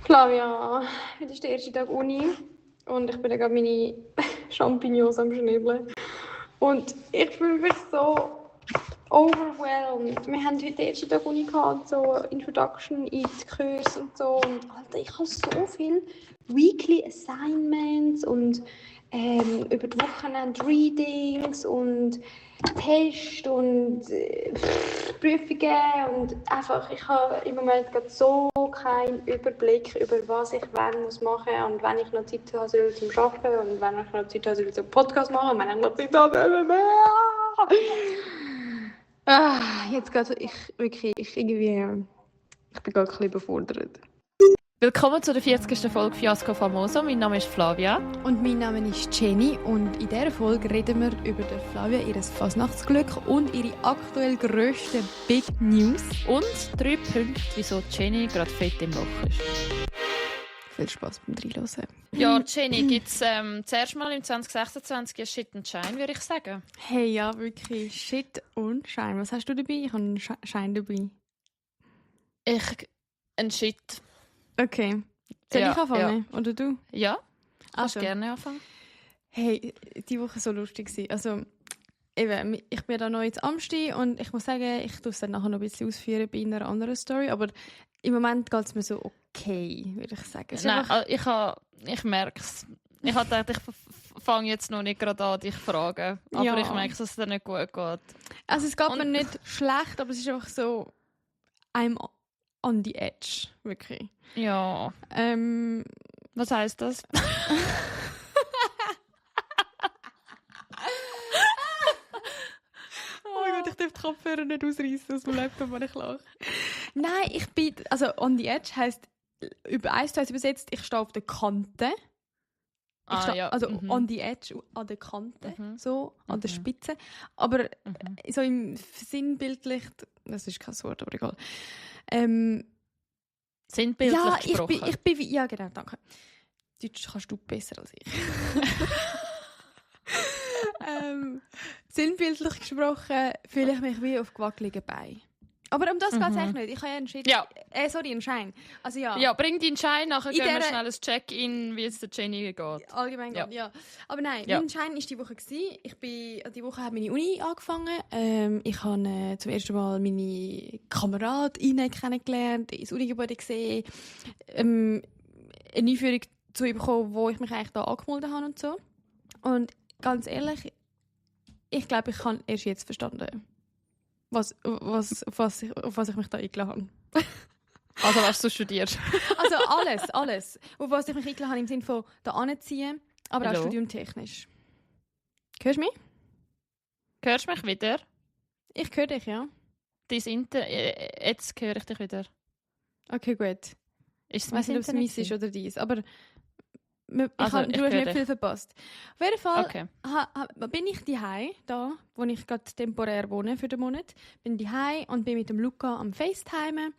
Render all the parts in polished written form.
Flavia, heute ist der erste Tag Uni und ich bin gerade meine Champignons am Schnibbeln. Und ich fühle mich so overwhelmed. Wir haben heute den ersten Tag Uni gehabt, so Introduction in die Kurs und so. Und Alter, ich habe so viele Weekly Assignments und über die Wochenende Readings und Tests und Prüfungen und einfach, ich habe im Moment gerade so keinen Überblick über was ich wann muss machen und wenn ich noch Zeit habe soll zum Arbeiten und wenn ich noch Zeit habe soll zum Podcast machen und wenn ich noch Zeit habe jetzt gerade ich bin gerade ein bisschen überfordert. Willkommen zu der 40. Folge Fiasco Famoso. Mein Name ist Flavia. Und mein Name ist Jenny und in dieser Folge reden wir über die Flavia, ihr Fasnachtsglück und ihre aktuell grössten Big News. Und 3 Punkte, wieso Jenny gerade fett im Loch ist. Viel Spass beim Reinhören. Ja, Jenny, gibt es zuerst mal im 2026 ein Shit and Shine, würde ich sagen. Hey, ja, wirklich. Shit und Schein. Was hast du dabei? Ich habe einen Schein dabei. Ein Shit. Okay. Soll ich anfangen? Ja. Oder du? Ja, kannst gerne anfangen. Hey, die Woche war so lustig. Also, eben, ich bin da noch jetzt Amsti und ich muss sagen, ich tue es dann nachher noch ein bisschen ausführen bei einer anderen Story, aber im Moment geht es mir so okay, würde ich sagen. Nein, ich merke es. Ich habe gedacht, ich fange jetzt noch nicht gerade an, dich zu fragen. Aber ja. Ich merke, dass es dir nicht gut geht. Also es geht mir nicht schlecht, aber es ist einfach so, I'm on the edge, wirklich. Ja. Was heisst das? Oh mein Gott, ich darf die Kopfhörer nicht ausreißen aus dem Laptop, wenn ich lache. Nein, ich bin... Also on the edge heisst, über 1:1 übersetzt, ich stehe auf der Kante. On the edge, an der Kante, so, an der Spitze. Aber so im sinnbildlich... Das ist kein Wort, aber egal. Sinnbildlich gesprochen? Ich bin ja, genau, danke. Deutsch kannst du besser als ich. Sinnbildlich gesprochen fühle ich mich wie auf gewackeligen Beinen. Aber um das geht es eigentlich nicht. Ich habe ja einen Shit. Ja. Einen Schein. Also ja. Ja, bring deinen Schein, nachher gehen wir schnell ein Check-in, wie es der Jenny geht. Allgemein geht, ja. Aber nein, mein Schein war die Woche. Die Woche hat meine Uni angefangen. Ich habe zum ersten Mal meine Kameradinnen kennengelernt, ins Unigebäude gesehen, eine Einführung zu bekommen, wo ich mich eigentlich da angemeldet habe und so. Und ganz ehrlich, ich glaube, ich habe erst jetzt verstanden, auf was ich mich da eingeladen habe. Also was du studierst? Also alles. Auf was ich mich eingeladen habe, im Sinne von da anziehen, aber auch studiumtechnisch. Hörst du mich? Hörst du mich wieder? Ich höre dich, ja. Jetzt höre ich dich wieder. Okay, gut. Ich weiß nicht, ob es meins ist oder dies, aber du hast nicht viel verpasst. Auf jeden Fall bin ich daheim, da, wo ich gerade temporär wohne für den Monat. Bin daheim und bin mit dem Luca am FaceTime,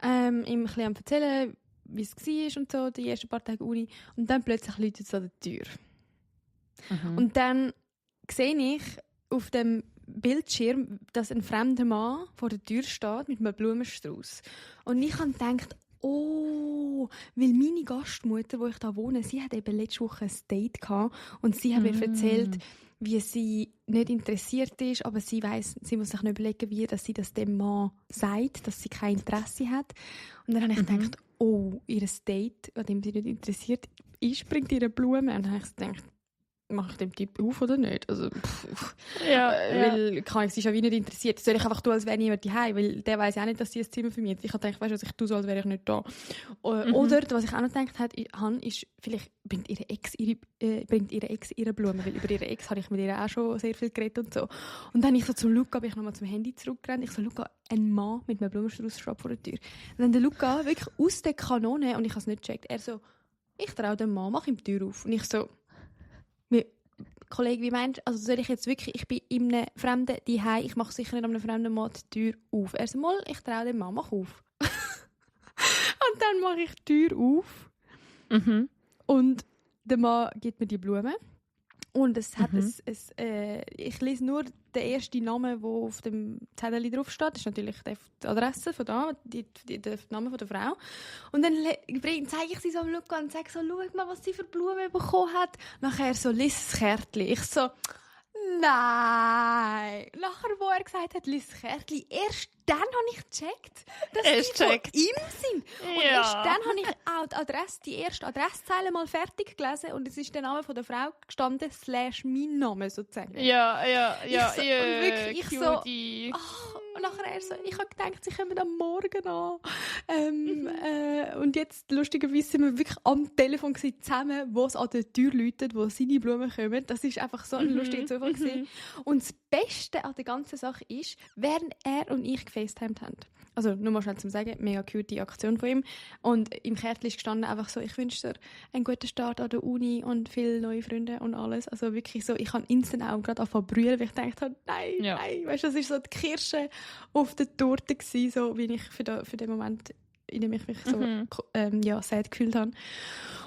ihm ein bisschen am erzählen, wie es war und so, die ersten paar Tage Uni. Und dann plötzlich läutet es an der Tür. Und dann sehe ich auf dem Bildschirm, dass ein fremder Mann vor der Tür steht mit einem Blumenstrauß. Und ich habe gedacht, weil meine Gastmutter, wo ich da wohne, sie hat eben letzte Woche ein Date gehabt und sie hat mir erzählt, wie sie nicht interessiert ist, aber sie weiss, sie muss sich nicht überlegen, wie dass sie das dem Mann sagt, dass sie kein Interesse hat. Und dann habe ich gedacht, ihr Date, an dem sie nicht interessiert ist, bringt ihr eine Blume. Und dann habe ich gedacht, mache ich dem Typ auf oder nicht? Also, weil sie ist ja wie nicht interessiert. Soll ich einfach tun, als wäre niemand daheim, weil der weiss auch nicht, dass sie ein Zimmer vermietet. Ich habe gedacht, weißt du, ich tue so, als wäre ich nicht da. Oder, was ich auch noch gedacht habe, ist, vielleicht bringt ihre Ex ihre Blumen, weil über ihre Ex habe ich mit ihr auch schon sehr viel geredet und so. Und dann ich so zum Luca, bin ich nochmal zum Handy zurückgerannt. Ich so, Luca, ein Mann mit einem Blumenstrauß steht vor der Tür. Und dann der Luca wirklich aus der Kanone, und ich habe es nicht gecheckt, er so, ich traue dem Mann, mach ihm die Tür auf. Und ich so, Kollege, wie meinst du, also soll ich jetzt wirklich, ich bin in einem fremden Zuhause, ich mache sicher nicht einem fremden Mann die Tür auf. Er sagt, ich traue dem Mann, mach auf. Und dann mache ich die Tür auf und der Mann gibt mir die Blumen Und es hat ich lese nur den ersten Namen, der auf dem Zettel drauf steht. Das ist natürlich die Adresse von der Name von der Frau. Und dann zeige ich sie so am Luca und sage so, schau mal, was sie für Blumen bekommen hat. Nachher so, lies das Kärtchen. Ich so, nein. Nachher, wo er gesagt hat, lies das Kärtchen, erst dann habe ich gecheckt, dass sie von ihm sind. Und erst dann habe ich auch die erste Adresszeile mal fertig gelesen und es ist der Name von der Frau gestanden, / mein Name sozusagen. Ja. Und wirklich, und nachher so, ich habe gedacht, sie kommen am Morgen an. Und jetzt, lustigerweise, sind wir wirklich am Telefon zusammen, wo es an der Tür läutet, wo seine Blumen kommen. Das ist einfach so ein lustiger Zufall gewesen. Und das Beste an der ganzen Sache ist, während er und ich gefacetimed haben. Also, nur mal schnell zum Sagen, mega cute Aktion von ihm. Und im Kärtchen ist gestanden einfach so, ich wünsche dir einen guten Start an der Uni und viele neue Freunde und alles. Also wirklich so, ich habe instant auch gerade angefangen zu brüllen, weil ich dachte, nein. Weißt du, das war so die Kirsche auf der Torte gewesen, so wie ich für den Moment, in dem ich mich so sad gefühlt habe.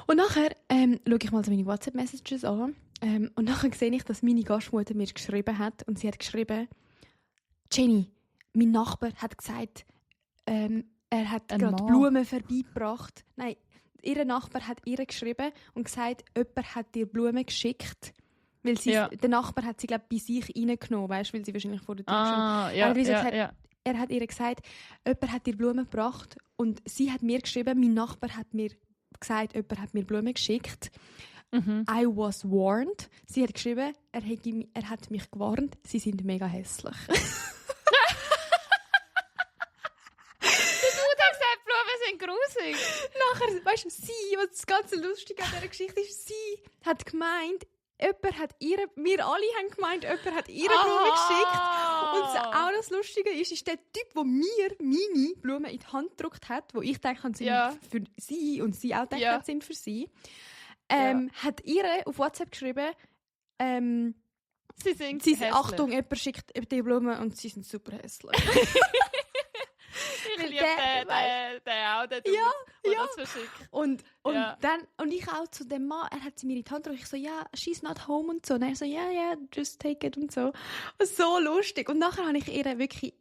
Und nachher schaue ich mal so meine WhatsApp-Messages an. Und nachher sehe ich, dass meine Gastmutter mir geschrieben hat. Und sie hat geschrieben, Jenny, mein Nachbar hat gesagt, er hat gerade Blumen vorbeigebracht. Nein, ihr Nachbar hat ihr geschrieben und gesagt, jemand hat dir Blumen geschickt. Weil der Nachbar hat sie, glaube ich, bei sich reingenommen, weißt, weil sie wahrscheinlich vor der Tür Er hat ihr gesagt, jemand hat dir Blumen gebracht. Und sie hat mir geschrieben, mein Nachbar hat mir gesagt, jemand hat mir Blumen geschickt. I was warned. Sie hat geschrieben, er hat mich gewarnt, sie sind mega hässlich. Sind grusig. Nachher, weißt du, was das ganze Lustige an dieser Geschichte ist, sie hat gemeint, wir alle haben gemeint, jemand hat ihre Blumen geschickt. Und auch das Lustige ist der Typ, der mir meine Blumen in die Hand gedrückt hat, wo ich denke, sind für sie und sie auch denken, sind für sie, hat ihr auf WhatsApp geschrieben, sie sind hässlich. Achtung, jemand schickt die Blumen und sie sind super hässlich. Ich liebe den auch, der das verschickt. Und ich auch zu dem Mann, er hat sie mir in die Hand gedrückt, ich so, she's not home und so. Und er so, just take it und so. So lustig. Und nachher habe ich ihr wirklich,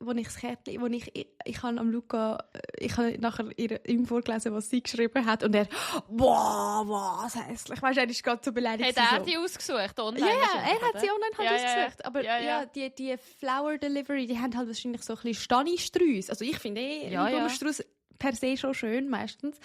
ich habe am Luca, ich habe nachher ihm vorgelesen, was sie geschrieben hat. Und er, wow, was hässlich. Weißt du, er ist gerade so beleidigt. Hat er die ausgesucht? Online? Ja, er hat sie online ausgesucht. Aber die Flower Delivery, die haben halt wahrscheinlich so ein bisschen Stani-Strauß. Also ich finde Blumenstrauß per se schon schön, meistens.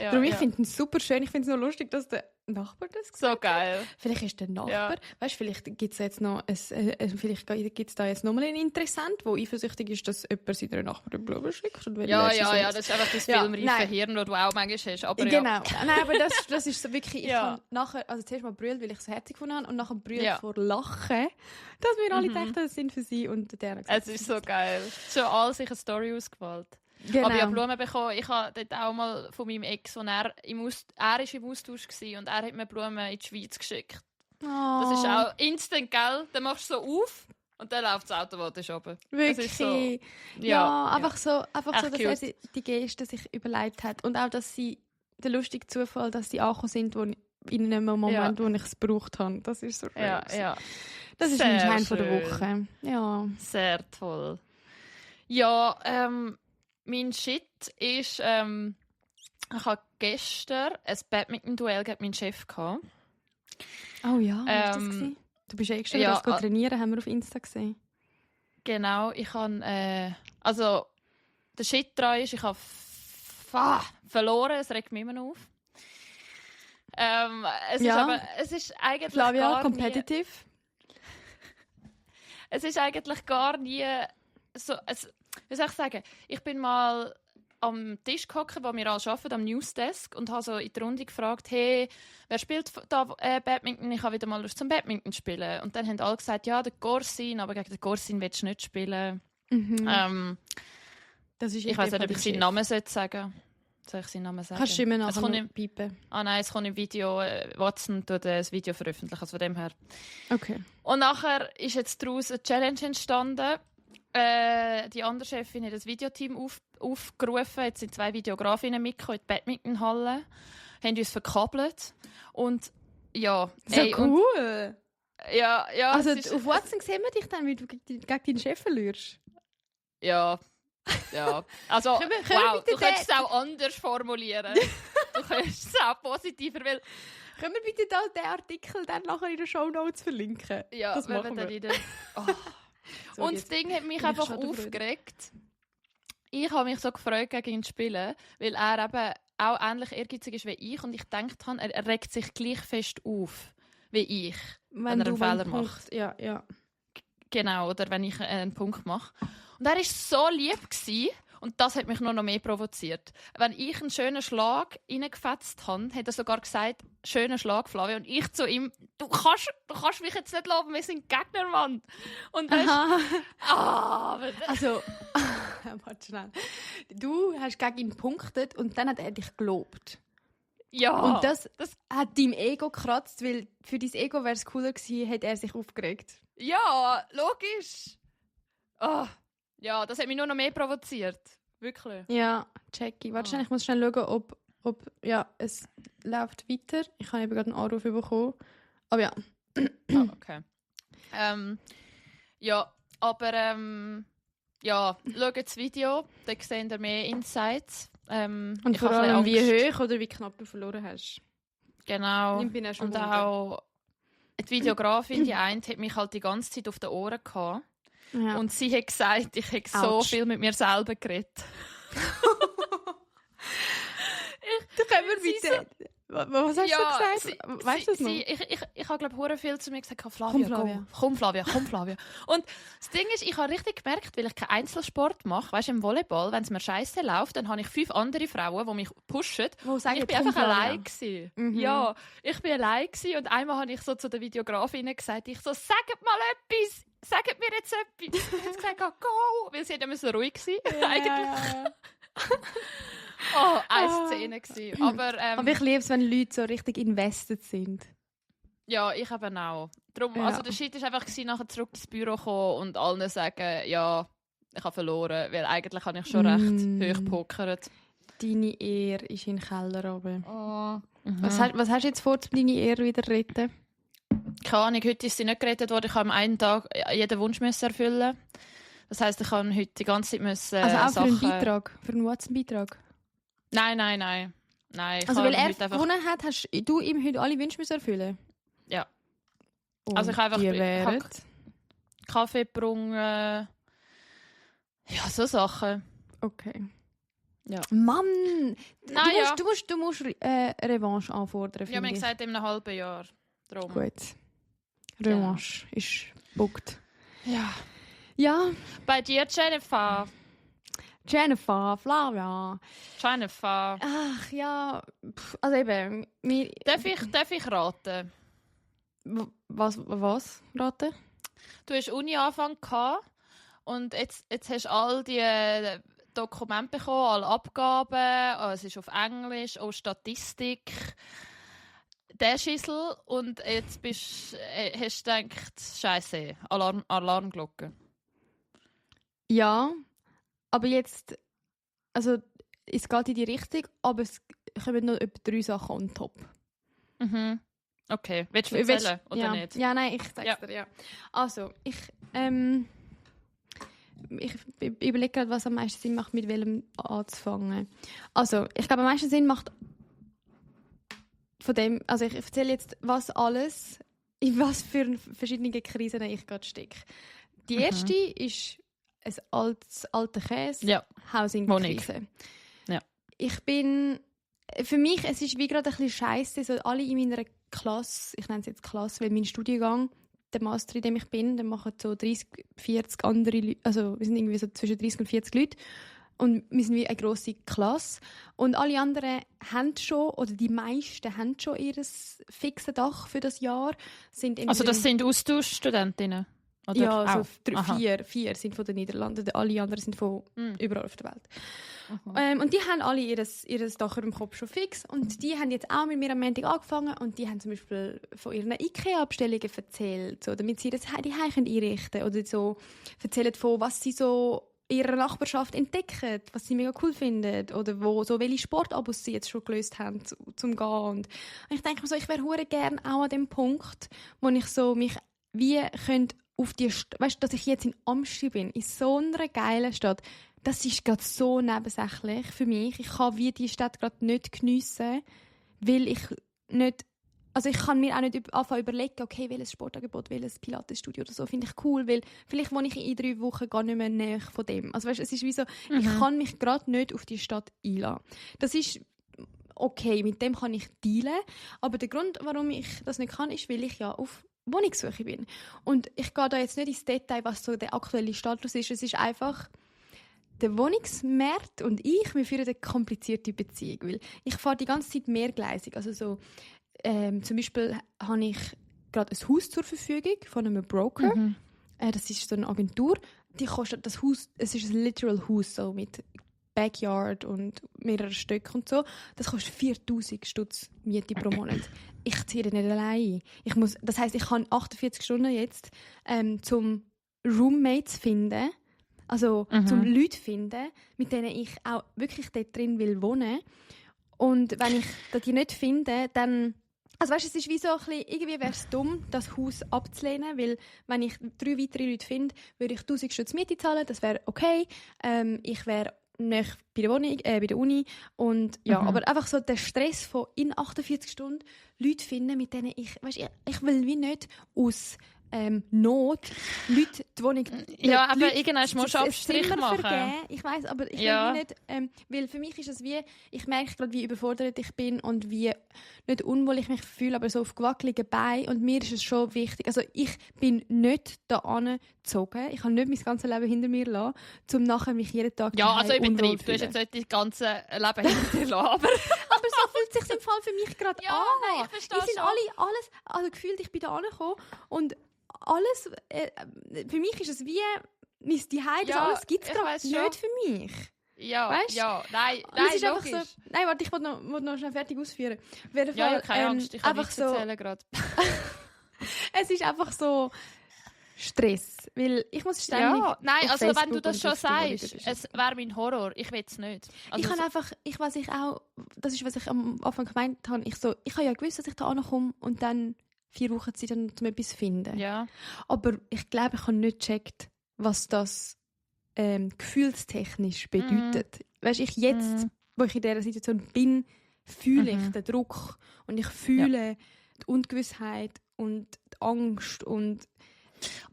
Darum, ich finde ihn super schön. Ich finde es nur lustig, dass der Nachbar das gesagt so geil. Hat. Vielleicht ist der Nachbar, weißt, vielleicht gibt es jetzt noch da jetzt nochmal einen Interessent, der eifersüchtig ist, dass jemand seiner Nachbarn Blumen schickt. Und das ist einfach das filmreife Hirn, das du auch manchmal hast. Aber genau. Nein, aber das ist so wirklich, ich habe nachher, also zuerst mal brüllt, weil ich es herzig gefunden habe, und nachher brüllt vor Lachen, dass wir alle dachten, das sind für sie und der. Es ist so geil. Schon alles sich eine Story ausgewählt. Genau. Aber ich habe Blumen bekommen. Ich habe dort auch mal von meinem Ex, er war im Austausch gewesen, und er hat mir Blumen in die Schweiz geschickt. Oh. Das ist auch instant, gell? Dann machst du so auf und dann läuft das automatisch runter. Wirklich? So, einfach so, dass er die Geste sich überlegt hat. Und auch, dass sie, der lustige Zufall, dass sie angekommen sind, in einem Moment, wo ich es gebraucht habe. Das ist so schön. Das ist ein Schein von der Woche. Ja. Sehr toll. Ja, mein Shit ist, ich hatte gestern ein Badminton-Duell gegen meinen Chef gehabt. Oh ja, wie war das gewesen? Du bist extra das trainieren, haben wir auf Insta gesehen. Genau, ich habe, also der Shit daran ist, ich habe verloren, es regt mich immer noch auf. Es ist eigentlich Flavia, gar competitive. Es ist eigentlich gar nie so, wie soll ich sagen, ich bin mal am Tisch gehockt, wo wir alle arbeiten, am Newsdesk, und habe so in die Runde gefragt, hey, wer spielt da Badminton? Ich habe wieder mal Lust zum Badminton spielen. Und dann haben alle gesagt, ja, der Gorsin, aber gegen den Gorsin willst du nicht spielen. Das ist ich weiß nicht, ob ich seinen Namen sagen sollte. Soll ich seinen Namen sagen? Kannst du immer nachher piepen? Nein, es kommt im Video. Watson tut das Video veröffentlichen, also von dem her. Okay. Und nachher ist jetzt daraus eine Challenge entstanden. Die andere Chefin hat das Videoteam aufgerufen. Jetzt sind 2 Videografinnen mitgekommen in die Badmintonhalle, haben uns verkabelt. Und ja, so cool! Ja. Also auf WhatsApp sehen wir dich dann, wie du gegen deinen Chef verlierst. Ja. Also, wow, du könntest es auch anders formulieren. Du könntest es auch positiver, weil... Können wir bitte da den Artikel dann nachher in den Shownotes verlinken? Ja, das machen wir. Dann so, und das Ding hat mich einfach aufgeregt. Ich habe mich so gefreut gegen ihn zu spielen, weil er eben auch ähnlich ehrgeizig ist wie ich und ich gedacht habe, er regt sich gleich fest auf wie ich, wenn er einen Fehler macht. Ja. Genau, oder wenn ich einen Punkt mache. Und er war so lieb gewesen, und das hat mich noch mehr provoziert. Wenn ich einen schönen Schlag reingefetzt habe, hat er sogar gesagt, schönen Schlag, Flavia. Und ich zu ihm, du kannst mich jetzt nicht loben, wir sind Gegner, Mann. Und weißt, also, warte schnell. Du hast gegen ihn gepunktet und dann hat er dich gelobt. Ja. Und das hat deinem Ego gekratzt, weil für dein Ego wäre es cooler gewesen, hätte er sich aufgeregt. Ja, logisch. Ja, das hat mich nur noch mehr provoziert. Wirklich. Ja, Jackie. Warte, ich muss schnell schauen, ob es läuft weiter. Ich habe eben gerade einen Anruf bekommen. Aber ja. Okay. Ja, aber schaut das Video, dann seht ihr mehr Insights. Und vor allem, wie hoch oder wie knapp du verloren hast. Genau. Ich bin auch schon und auch die Videografin, die eine, hat mich halt die ganze Zeit auf den Ohren gehabt. Ja. Und sie hat gesagt, ich hätte so viel mit mir selber geredet. können wir bitte... Was hast du gesagt? Weißt du das noch? Ich habe, glaube ich, viel zu mir gesagt, Flavia, komm Flavia. Und das Ding ist, ich habe richtig gemerkt, weil ich keinen Einzelsport mache, weißt du, im Volleyball, wenn es mir scheiße läuft, dann habe ich 5 andere Frauen, die mich pushen. Ich bin einfach allein gewesen. Mhm. Ja, ich bin allein gewesen und einmal habe ich so zu der Videografin gesagt, ich so, sagt mal etwas, sagt mir jetzt etwas. Und sie hat gesagt, go, weil sie immer so ruhig war, eigentlich. Eine Szene gewesen. Aber ich liebe es, wenn Leute so richtig invested sind. Ja, ich eben auch. Darum, also der Shit war einfach, nachher zurück ins Büro kommen und allen sagen, ja, ich habe verloren, weil eigentlich habe ich schon recht hoch gepokert. Deine Ehre ist in den Keller runter. Was hast du jetzt vor, um deine Ehre wieder zu retten? Keine Ahnung, heute ist sie nicht gerettet worden. Ich habe am einen Tag jeden Wunsch erfüllen. Das heisst, ich habe heute die ganze Zeit also auch Sachen... für einen Beitrag? Für einen WhatsApp-Beitrag? Nein. Also weil er gewonnen hat, hast du ihm heute alle Wünsche erfüllen? Ja. Und also ich habe einfach Kaffee gebrungen. Ja, so Sachen. Okay. Ja. Mann! Du musst Revanche anfordern. Ja, wir haben gesagt, in einem halben Jahr. Drum. Gut. Revanche ist booked. Ja. Bei dir, Jennifer, Flavia. Jennifer. Ach ja, also eben... Darf ich raten? Was raten? Du hast Uni-Anfang gehabt und jetzt hast du all die Dokumente bekommen, alle Abgaben, es ist auf Englisch, auch Statistik. Der Schissel und jetzt hast du gedacht, Scheiße, Alarmglocke. Ja, aber jetzt, also es geht in die Richtung, aber es kommen noch etwa 3 Sachen on top. Mhm. Okay, willst du erzählen oder nicht? Ja, nein, ich sag's dir, ja. Also, ich überlege gerade, was am meisten Sinn macht, mit welchem anzufangen. Also, ich glaube, am meisten Sinn macht von dem, also ich erzähle jetzt, was alles, in was für verschiedene Krisen ich gerade stecke. Die erste ist ein alter Käse, Housing-Krise. Ja. Für mich, es ist wie gerade ein bisschen scheisse, so alle in meiner Klasse, ich nenne es jetzt Klasse, weil mein Studiengang, der Master, in dem ich bin, dann machen so 30, 40 andere Leute, also wir sind irgendwie so zwischen 30 und 40 Leute und wir sind wie eine grosse Klasse und alle anderen haben schon, oder die meisten haben schon ihr fixes Dach für das Jahr. Also das sind Austauschstudentinnen? Oder? Ja, also 4 sind von den Niederlanden, alle anderen sind von überall auf der Welt. Und die haben alle ihr Dach im Kopf schon fix und die haben jetzt auch mit mir am Montag angefangen und die haben zum Beispiel von ihren IKEA-Abstellungen erzählt, so, damit sie das die Heim einrichten können oder so erzählen von, was sie so ihrer Nachbarschaft entdecken, was sie mega cool finden oder wo so welche Sportabos sie jetzt schon gelöst haben zum Gehen. Und ich denke mir so, ich wäre hure gern auch an dem Punkt, wo ich so mich wie könnte auf die, weißt, dass ich jetzt in Amsti bin, in so einer geilen Stadt. Das ist gerade so nebensächlich für mich. Ich kann wie die Stadt gerade nicht geniessen, weil ich nicht. Also ich kann mir auch nicht anfangen überlegen, okay, welches Sportangebot, welches Pilatesstudio oder so finde ich cool, weil vielleicht wohne ich in 3 Wochen gar nicht mehr näher von dem. Also weißt, es ist wie so, ich kann mich gerade nicht auf die Stadt einlassen. Das ist okay, mit dem kann ich dealen, aber der Grund, warum ich das nicht kann, ist, weil ich ja auf Wohnungssuche bin. Und ich gehe da jetzt nicht ins Detail, was so der aktuelle Status ist. Es ist einfach, der Wohnungsmarkt und wir führen eine komplizierte Beziehung, weil ich fahre die ganze Zeit mehrgleisig. Also so, zum Beispiel habe ich gerade ein Haus zur Verfügung von einem Broker. Das ist so eine Agentur. Die kostet das Haus, es ist ein literal Haus so mit Backyard und mehreren Stöcken und so. Das kostet 4'000 Stutz Miete pro Monat. Ich ziehe das nicht allein ein. Das heisst, ich habe 48 Stunden jetzt, zum Roommates finden, also zum Leute finden, mit denen ich auch wirklich dort drin will wohnen. Und wenn ich die nicht finde, dann... Also weißt, es ist wie so ein bisschen, irgendwie wäre es dumm, das Haus abzulehnen, weil wenn ich 3 weitere Leute finde, würde ich 1'000 Stutz Miete zahlen, das wäre okay. Ich wäre nicht bei der Uni und ja, aber einfach so der Stress von in 48 Stunden Leute finden, mit denen ich will wie nicht aus Not Leute die Wohnung... Ja, aber irgendwann musst du Abstriche machen. Ich weiss, aber ich will wie nicht... weil für mich ist es wie... Ich merke gerade, wie überfordert ich bin und wie nicht unwohl ich mich fühle, aber so auf gewackeligen Beinen. Und mir ist es schon wichtig... Also ich bin nicht da angezogen. Ich habe nicht mein ganzes Leben hinter mir gelassen, um nachher mich jeden Tag ja, also übertrieben. Du hast jetzt nicht dein ganzes Leben hinter dir lassen. Aber so fühlt es sich im Fall für mich gerade an. Nein, ich verstehe sind alles... Also gefühlt, ich bin da angekommen und alles, für mich ist es wie mein Zuhause, das alles gibt es gerade nicht für mich. Ja, weißt? Ja, nein, ist einfach so, nein, warte, ich wollte noch schnell fertig ausführen. Auf jeden Fall, ja, keine Angst, ich kann nichts erzählen gerade. Es ist einfach so Stress, weil ich muss ständig nein, also Facebook wenn du das schon sagst, es wäre mein Horror, ich will es nicht. Also ich kann einfach, das ist, was ich am Anfang gemeint habe, ich habe ja gewusst, dass ich da ankomme und dann 4 Wochen Zeit, um etwas zu finden. Ja. Aber ich glaube, ich habe nicht gecheckt, was das gefühlstechnisch bedeutet. Weißt, ich jetzt, wo ich in dieser Situation bin, fühle ich den Druck und ich fühle die Ungewissheit und die Angst und...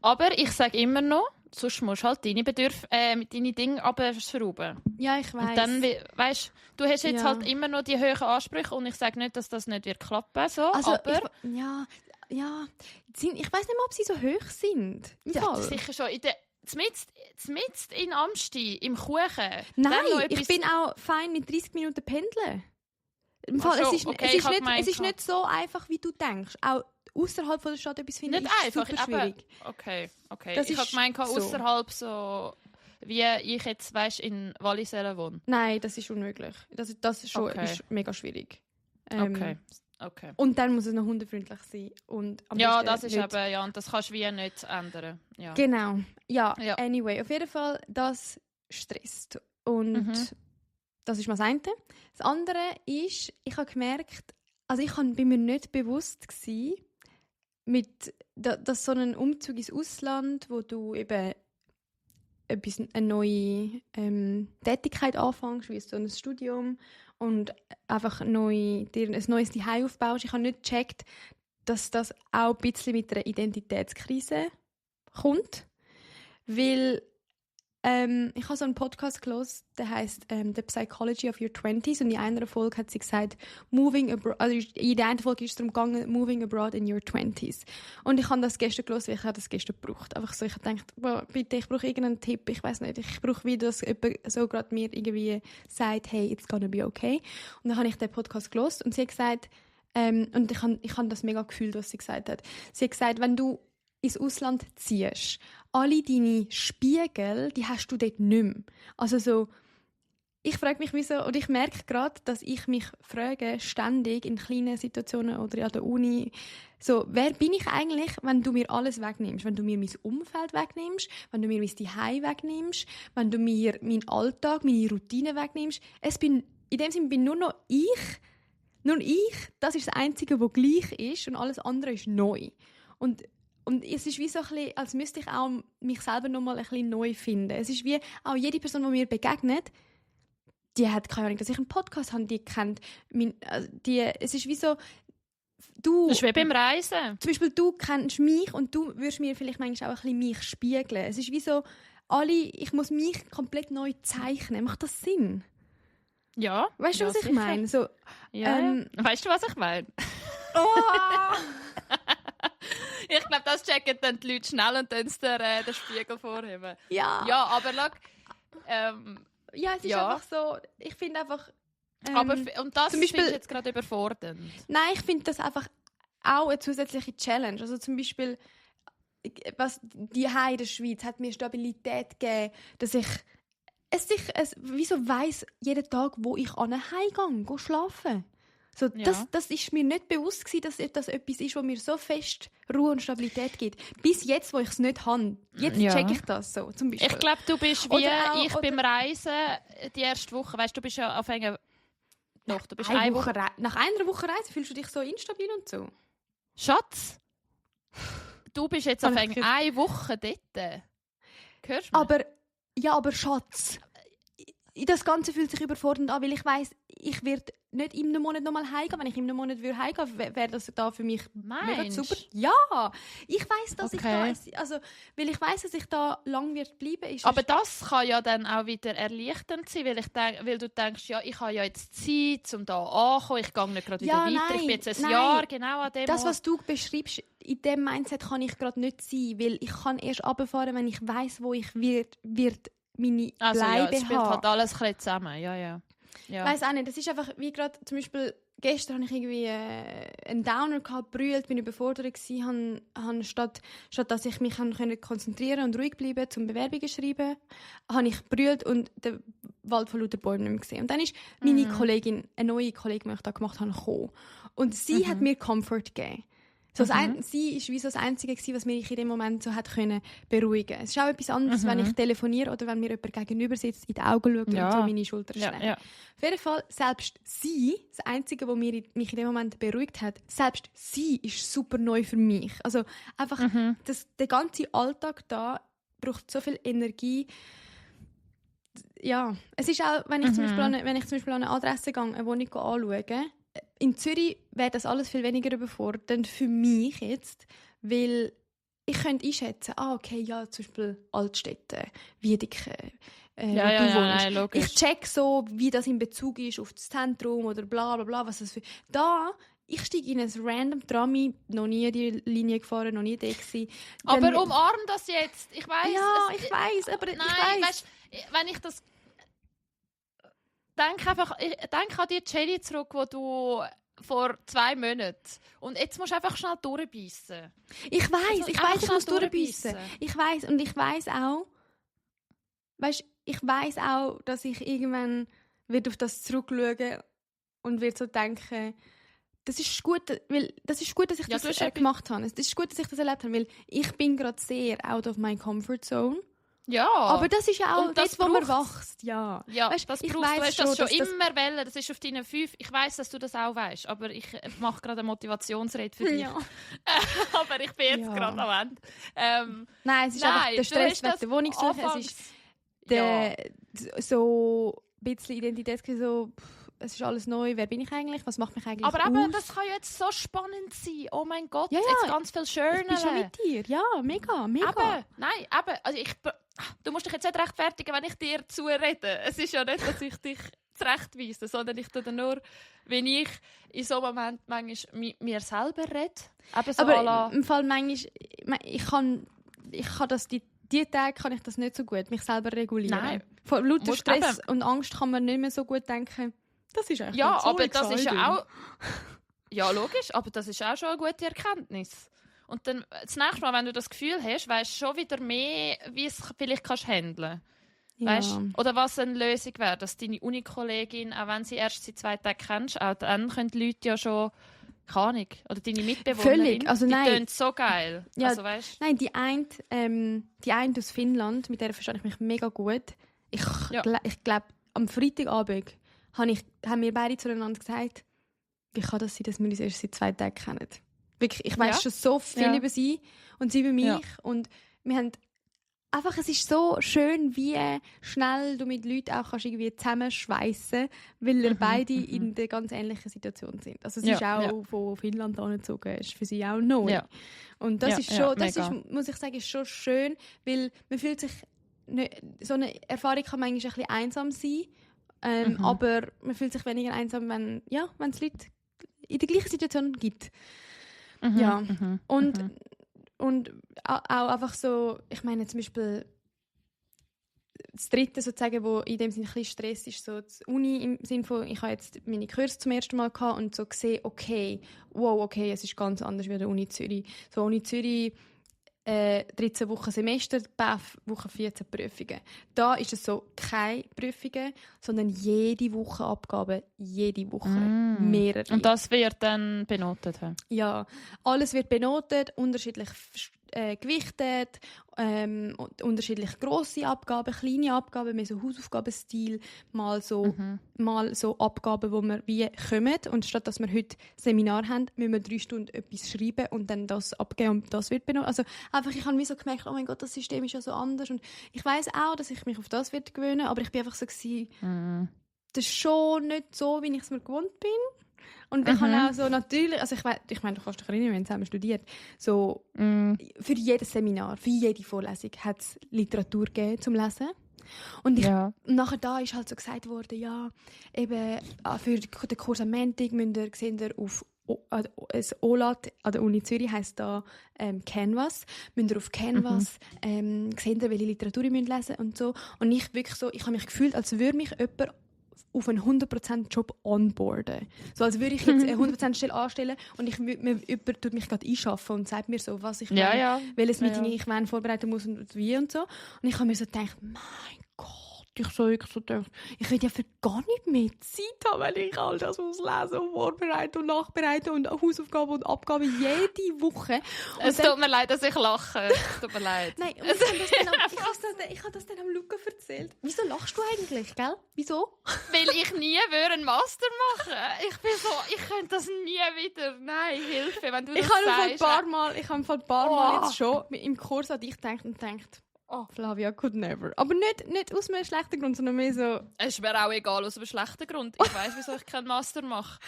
Aber ich sage immer noch, sonst musst du halt deine Dinge abschrauben. Ja, ich weiss. Und dann, weißt, du hast jetzt halt immer noch die hohen Ansprüche und ich sage nicht, dass das nicht wird klappen. So, also, aber ich weiß nicht mal, ob sie so hoch sind. Ja, sicher schon. Zmitzt in Amsti, im Kuchen. Nein, ich bin auch fein mit 30 Minuten pendeln. Im Fall, es ist nicht so einfach, wie du denkst. Auch außerhalb der Stadt etwas finden nicht ist einfach, super schwierig. Okay. Ich habe gemeint, außerhalb so, wie ich jetzt in Wallisellen wohne. Nein, das ist unmöglich. Das ist schon ist mega schwierig. Okay. Und dann muss es noch hundefreundlich sein. Und das ist eben, und das kannst du wie nicht ändern. Ja. Genau. Ja, anyway, auf jeden Fall, das stresst. Und das ist mal das eine. Das andere ist, ich habe gemerkt, also ich bin mir nicht bewusst gewesen, dass so ein Umzug ins Ausland, wo du eben eine neue Tätigkeit anfängst, wie so ein Studium und einfach dir ein neues Zuhause aufbaust. Ich habe nicht gecheckt, dass das auch ein bisschen mit einer Identitätskrise kommt, weil ich habe so einen Podcast gehört, der heisst «The Psychology of Your 20s» und in einer Folge hat sie gesagt, in der einen Folge ist es darum gegangen, «Moving abroad in your 20s». Und ich habe das gestern gehört, weil ich das gestern gebraucht. Einfach so, ich habe gedacht, bitte, ich brauche irgendeinen Tipp, ich weiß nicht, ich brauche wie das jemand so gerade mir irgendwie sagt, «Hey, it's gonna be okay». Und dann habe ich den Podcast gehört und sie hat gesagt, und ich habe das mega gefühlt, was sie gesagt hat. Sie hat gesagt, wenn du ins Ausland ziehst, alle deine Spiegel, die hast du dort nicht mehr. Also so, ich frage mich, wieso, und ich merke gerade, dass ich mich frage, ständig in kleinen Situationen oder an der Uni, so, wer bin ich eigentlich, wenn du mir alles wegnimmst? Wenn du mir mein Umfeld wegnimmst, wenn du mir mein Zuhause wegnimmst, wenn du mir meinen Alltag, meine Routine wegnimmst. In dem Sinne bin nur noch ich, das ist das Einzige, was gleich ist und alles andere ist neu. Und es ist wie so ein bisschen, als müsste ich auch mich selber noch mal ein bisschen neu finden. Es ist wie, auch jede Person, die mir begegnet, die hat keine Ahnung, dass ich einen Podcast habe, die kennt. Es ist wie so, das ist wie beim Reisen. Zum Beispiel, du kennst mich und du würdest mir vielleicht manchmal auch ein bisschen mich spiegeln. Es ist wie so, ich muss mich komplett neu zeichnen. Macht das Sinn? Ja. Weißt du, was ich meine? So, weißt du, was ich meine? Oh! Ich glaube, das checken dann die Leute schnell und dann den Spiegel vorheben. Ja. Ja, aber schau, ja, es ist einfach so, ich finde einfach... und das finde ich jetzt gerade überfordernd. Nein, ich finde das einfach auch eine zusätzliche Challenge. Also zum Beispiel, was die Heim in der Schweiz hat mir Stabilität gegeben, dass ich wieso weiss jeden Tag, wo ich heimgehe schlafen. So, ja. Das ist mir nicht bewusst gewesen, dass das etwas ist, was mir so fest Ruhe und Stabilität gibt. Bis jetzt, wo ich es nicht habe. Jetzt check ich das so, zum Beispiel. Ich glaube, du bist wie beim Reisen die erste Woche. Weißt du, bist ja auf einer... Doch, du bist nach einer Woche Reise fühlst du dich so instabil und so? Schatz, du bist jetzt auf eine Woche dort. Hörst du mich? Aber Schatz, das Ganze fühlt sich überfordernd an, weil ich weiss, ich werde nicht in einem Monat nochmal heimgehen. Wenn ich in einem Monat heimgehen würde, wäre das da für mich mega super. Ja, ich weiss, dass ich da... Also, weil ich weiss, dass ich da lang wird bleiben. Aber das kann ja dann auch wieder erleichternd sein, weil du denkst, ja, ich habe ja jetzt Zeit, um da anzukommen, ich gehe nicht gerade wieder weiter, ich bin jetzt ein Jahr genau an dem Das, was du beschreibst, in diesem Mindset kann ich gerade nicht sein, weil ich kann erst runterfahren, wenn ich weiss, wo ich wird meine Bleibe haben. Es spielt halt alles ein bisschen zusammen, ja. Ich weiss auch nicht, das ist einfach, wie gerade zum Beispiel, gestern hatte ich irgendwie einen Downer gehabt, brüllt, bin überfordert gewesen, statt dass ich mich konzentrieren und ruhig bleiben zum Bewerbungen schreiben, habe ich brüllt und den Wald von lauter Bäumen nicht mehr gesehen. Und dann ist meine Kollegin, eine neue Kollegin, die ich da gemacht habe, gekommen. Und sie hat mir Comfort gegeben. So sie war wie so das Einzige, was mich in dem Moment so hat können beruhigen. Es ist auch etwas anderes, wenn ich telefoniere oder wenn mir jemand gegenüber sitzt, in die Augen schaut und so meine Schulter schlägt. Ja. Auf jeden Fall, selbst sie, das Einzige, was mich in dem Moment beruhigt hat, selbst sie ist super neu für mich. Also einfach, der ganze Alltag da braucht so viel Energie. Ja, es ist auch, wenn ich zum Beispiel an eine Adresse gehe, eine Wohnung anschaue, in Zürich wäre das alles viel weniger überfordernd für mich jetzt, weil ich könnte einschätzen, okay, ja, zum Beispiel Altstädte, Wiedeke, du wohnst. Nein, logisch. Ich check so, wie das in Bezug ist auf das Zentrum oder bla bla bla, was das für... Ich steige in ein random Tram ein, noch nie die Linie gefahren, noch nie da gewesen. Aber umarm das jetzt, ich weiss. Ja, ich weiss, aber nein, ich weiss. Weißt, wenn ich das... Denk an die Jenny zurück, die du vor 2 Monaten... Und jetzt musst du einfach schnell durchbeissen. Ich weiss, ich muss durchbeissen. Ich weiss, und ich weiss auch... Weißt, ich weiss auch, dass ich irgendwann wird auf das zurückschauen und wird so denken... Das ist gut, dass ich das gemacht habe. Es ist gut, dass ich das erlebt habe, weil ich bin gerade sehr out of my comfort zone. Ja. Aber das ist ja auch das, wo man wächst. Ja, weißt, das brauchst du. Hast das schon immer wollen. Das ist auf deinen 5. Ich weiss, dass du das auch weißt, aber ich mache gerade eine Motivationsrede für dich. Ja. Aber ich bin jetzt gerade am Ende. Nein, es ist einfach der Stress wegen der Wohnungssuche. Es ist so ein bisschen Identität, so... Es ist alles neu, wer bin ich eigentlich, was macht mich eigentlich aber eben, das kann jetzt so spannend sein, oh mein Gott, jetzt ganz viel schöner. Ich bin schon mit dir, ja, mega. Also du musst dich jetzt nicht rechtfertigen, wenn ich dir zurede. Es ist ja nicht, dass ich dich zurechtweise, sondern ich tue dann nur, wenn ich in so einem Moment manchmal mit mir selber rede. So aber im Fall manchmal, ich kann das die Tage kann ich das nicht so gut, mich selber regulieren. Nein. Vor lauter Stress und Angst kann man nicht mehr so gut denken, das ist eigentlich aber das ist ja auch... Ja, logisch, aber das ist auch schon eine gute Erkenntnis. Und dann, das nächste Mal, wenn du das Gefühl hast, weisst du schon wieder mehr, wie es vielleicht kannst handeln. Weißt? Oder was eine Lösung wäre, dass deine Uni-Kollegin, auch wenn sie erst seit 2 Tagen kennst, auch dann können die Leute ja schon, keine Ahnung, oder deine Mitbewohnerin, völlig. Also, die tönt so geil. Ja, also, weißt? Nein, die eine aus Finnland, mit der verstehe ich mich mega gut. Ich glaube, am Freitagabend haben wir beide zueinander gesagt, wie kann das sein, dass wir uns erst seit 2 Tagen kennen. Wirklich, ich weiss schon so viel über sie und sie über mich. Ja. Und wir haben einfach, es ist so schön, wie schnell du mit Leuten auch kannst irgendwie zusammenschweissen, weil wir beide in der ganz ähnlichen Situation sind. Also sie ist auch von Finnland angezogen, ist für sie auch neu. Ja. Und das ist schon, das ist, muss ich sagen, ist schon schön, weil man fühlt sich nicht, so eine Erfahrung kann manchmal ein bisschen einsam sein, aber man fühlt sich weniger einsam, wenn es Leute in der gleichen Situation gibt. Und auch einfach so, ich meine zum Beispiel das Dritte sozusagen, wo in dem Sinne ein bisschen Stress ist, so die Uni im Sinne von, ich habe jetzt meine Kurse zum ersten Mal gehabt und so gesehen, okay, es ist ganz anders wie der Uni Zürich. So Uni Zürich 13 Wochen Semester, BAF, Woche 14 Prüfungen. Da ist es so, keine Prüfungen, sondern jede Woche Abgaben, jede Woche, mehrere. Und das wird dann benotet? Ja, alles wird benotet, unterschiedlich gewichtet, unterschiedlich grosse Abgaben, kleine Abgaben, mehr so Hausaufgabenstil, mal so Abgaben, wo wir wie kommen. Und statt dass wir heute Seminar haben, müssen wir 3 Stunden etwas schreiben und dann das abgeben und das wird benutzt. Also einfach, ich habe mir so gemerkt, oh mein Gott, das System ist ja so anders. Und ich weiss auch, dass ich mich auf das wird gewöhnen, aber ich bin einfach so gewesen, das ist schon nicht so, wie ich es mir gewohnt bin. Und ich habe auch so natürlich, also ich meine, du kannst dich erinnern, wir haben zusammen studiert, so für jedes Seminar, für jede Vorlesung hat es Literatur gegeben zum Lesen. Und nachher da ist halt so gesagt worden, ja, eben für den Kurs am Montag seht ihr auf das OLAT an der Uni Zürich heisst da Canvas. Müsst ihr auf Canvas seht ihr, welche Literatur ihr lesen müsst und so. Und ich habe mich gefühlt, als würde mich jemand auf einen 100% Job onboarden. So als würde ich jetzt eine 100% Stelle anstellen und jemand tut mich gerade einschaffen und sagt mir so, was ich welches Meeting ich vorbereiten muss und wie und so. Und ich habe mir so gedacht, mein Gott, ich will ja für gar nicht mehr Zeit haben, weil ich all das muss lesen und vorbereiten und nachbereiten und Hausaufgaben und Abgaben jede Woche. Und es tut mir leid, dass ich lache. Es tut mir leid. Nein, und ich habe das dann am Luca erzählt. Wieso lachst du eigentlich, gell? Wieso? Weil ich nie einen Master machen würde. Ich bin so, ich könnte das nie wieder. Nein, Hilfe, wenn du das sagst. Ich habe ein paar Mal jetzt schon im Kurs an dich gedacht und gedacht, oh, Flavia could never. Aber nicht aus einem schlechten Grund, sondern mehr so... Es wäre auch egal aus einem schlechten Grund. Ich weiss, wieso ich keinen Master mache.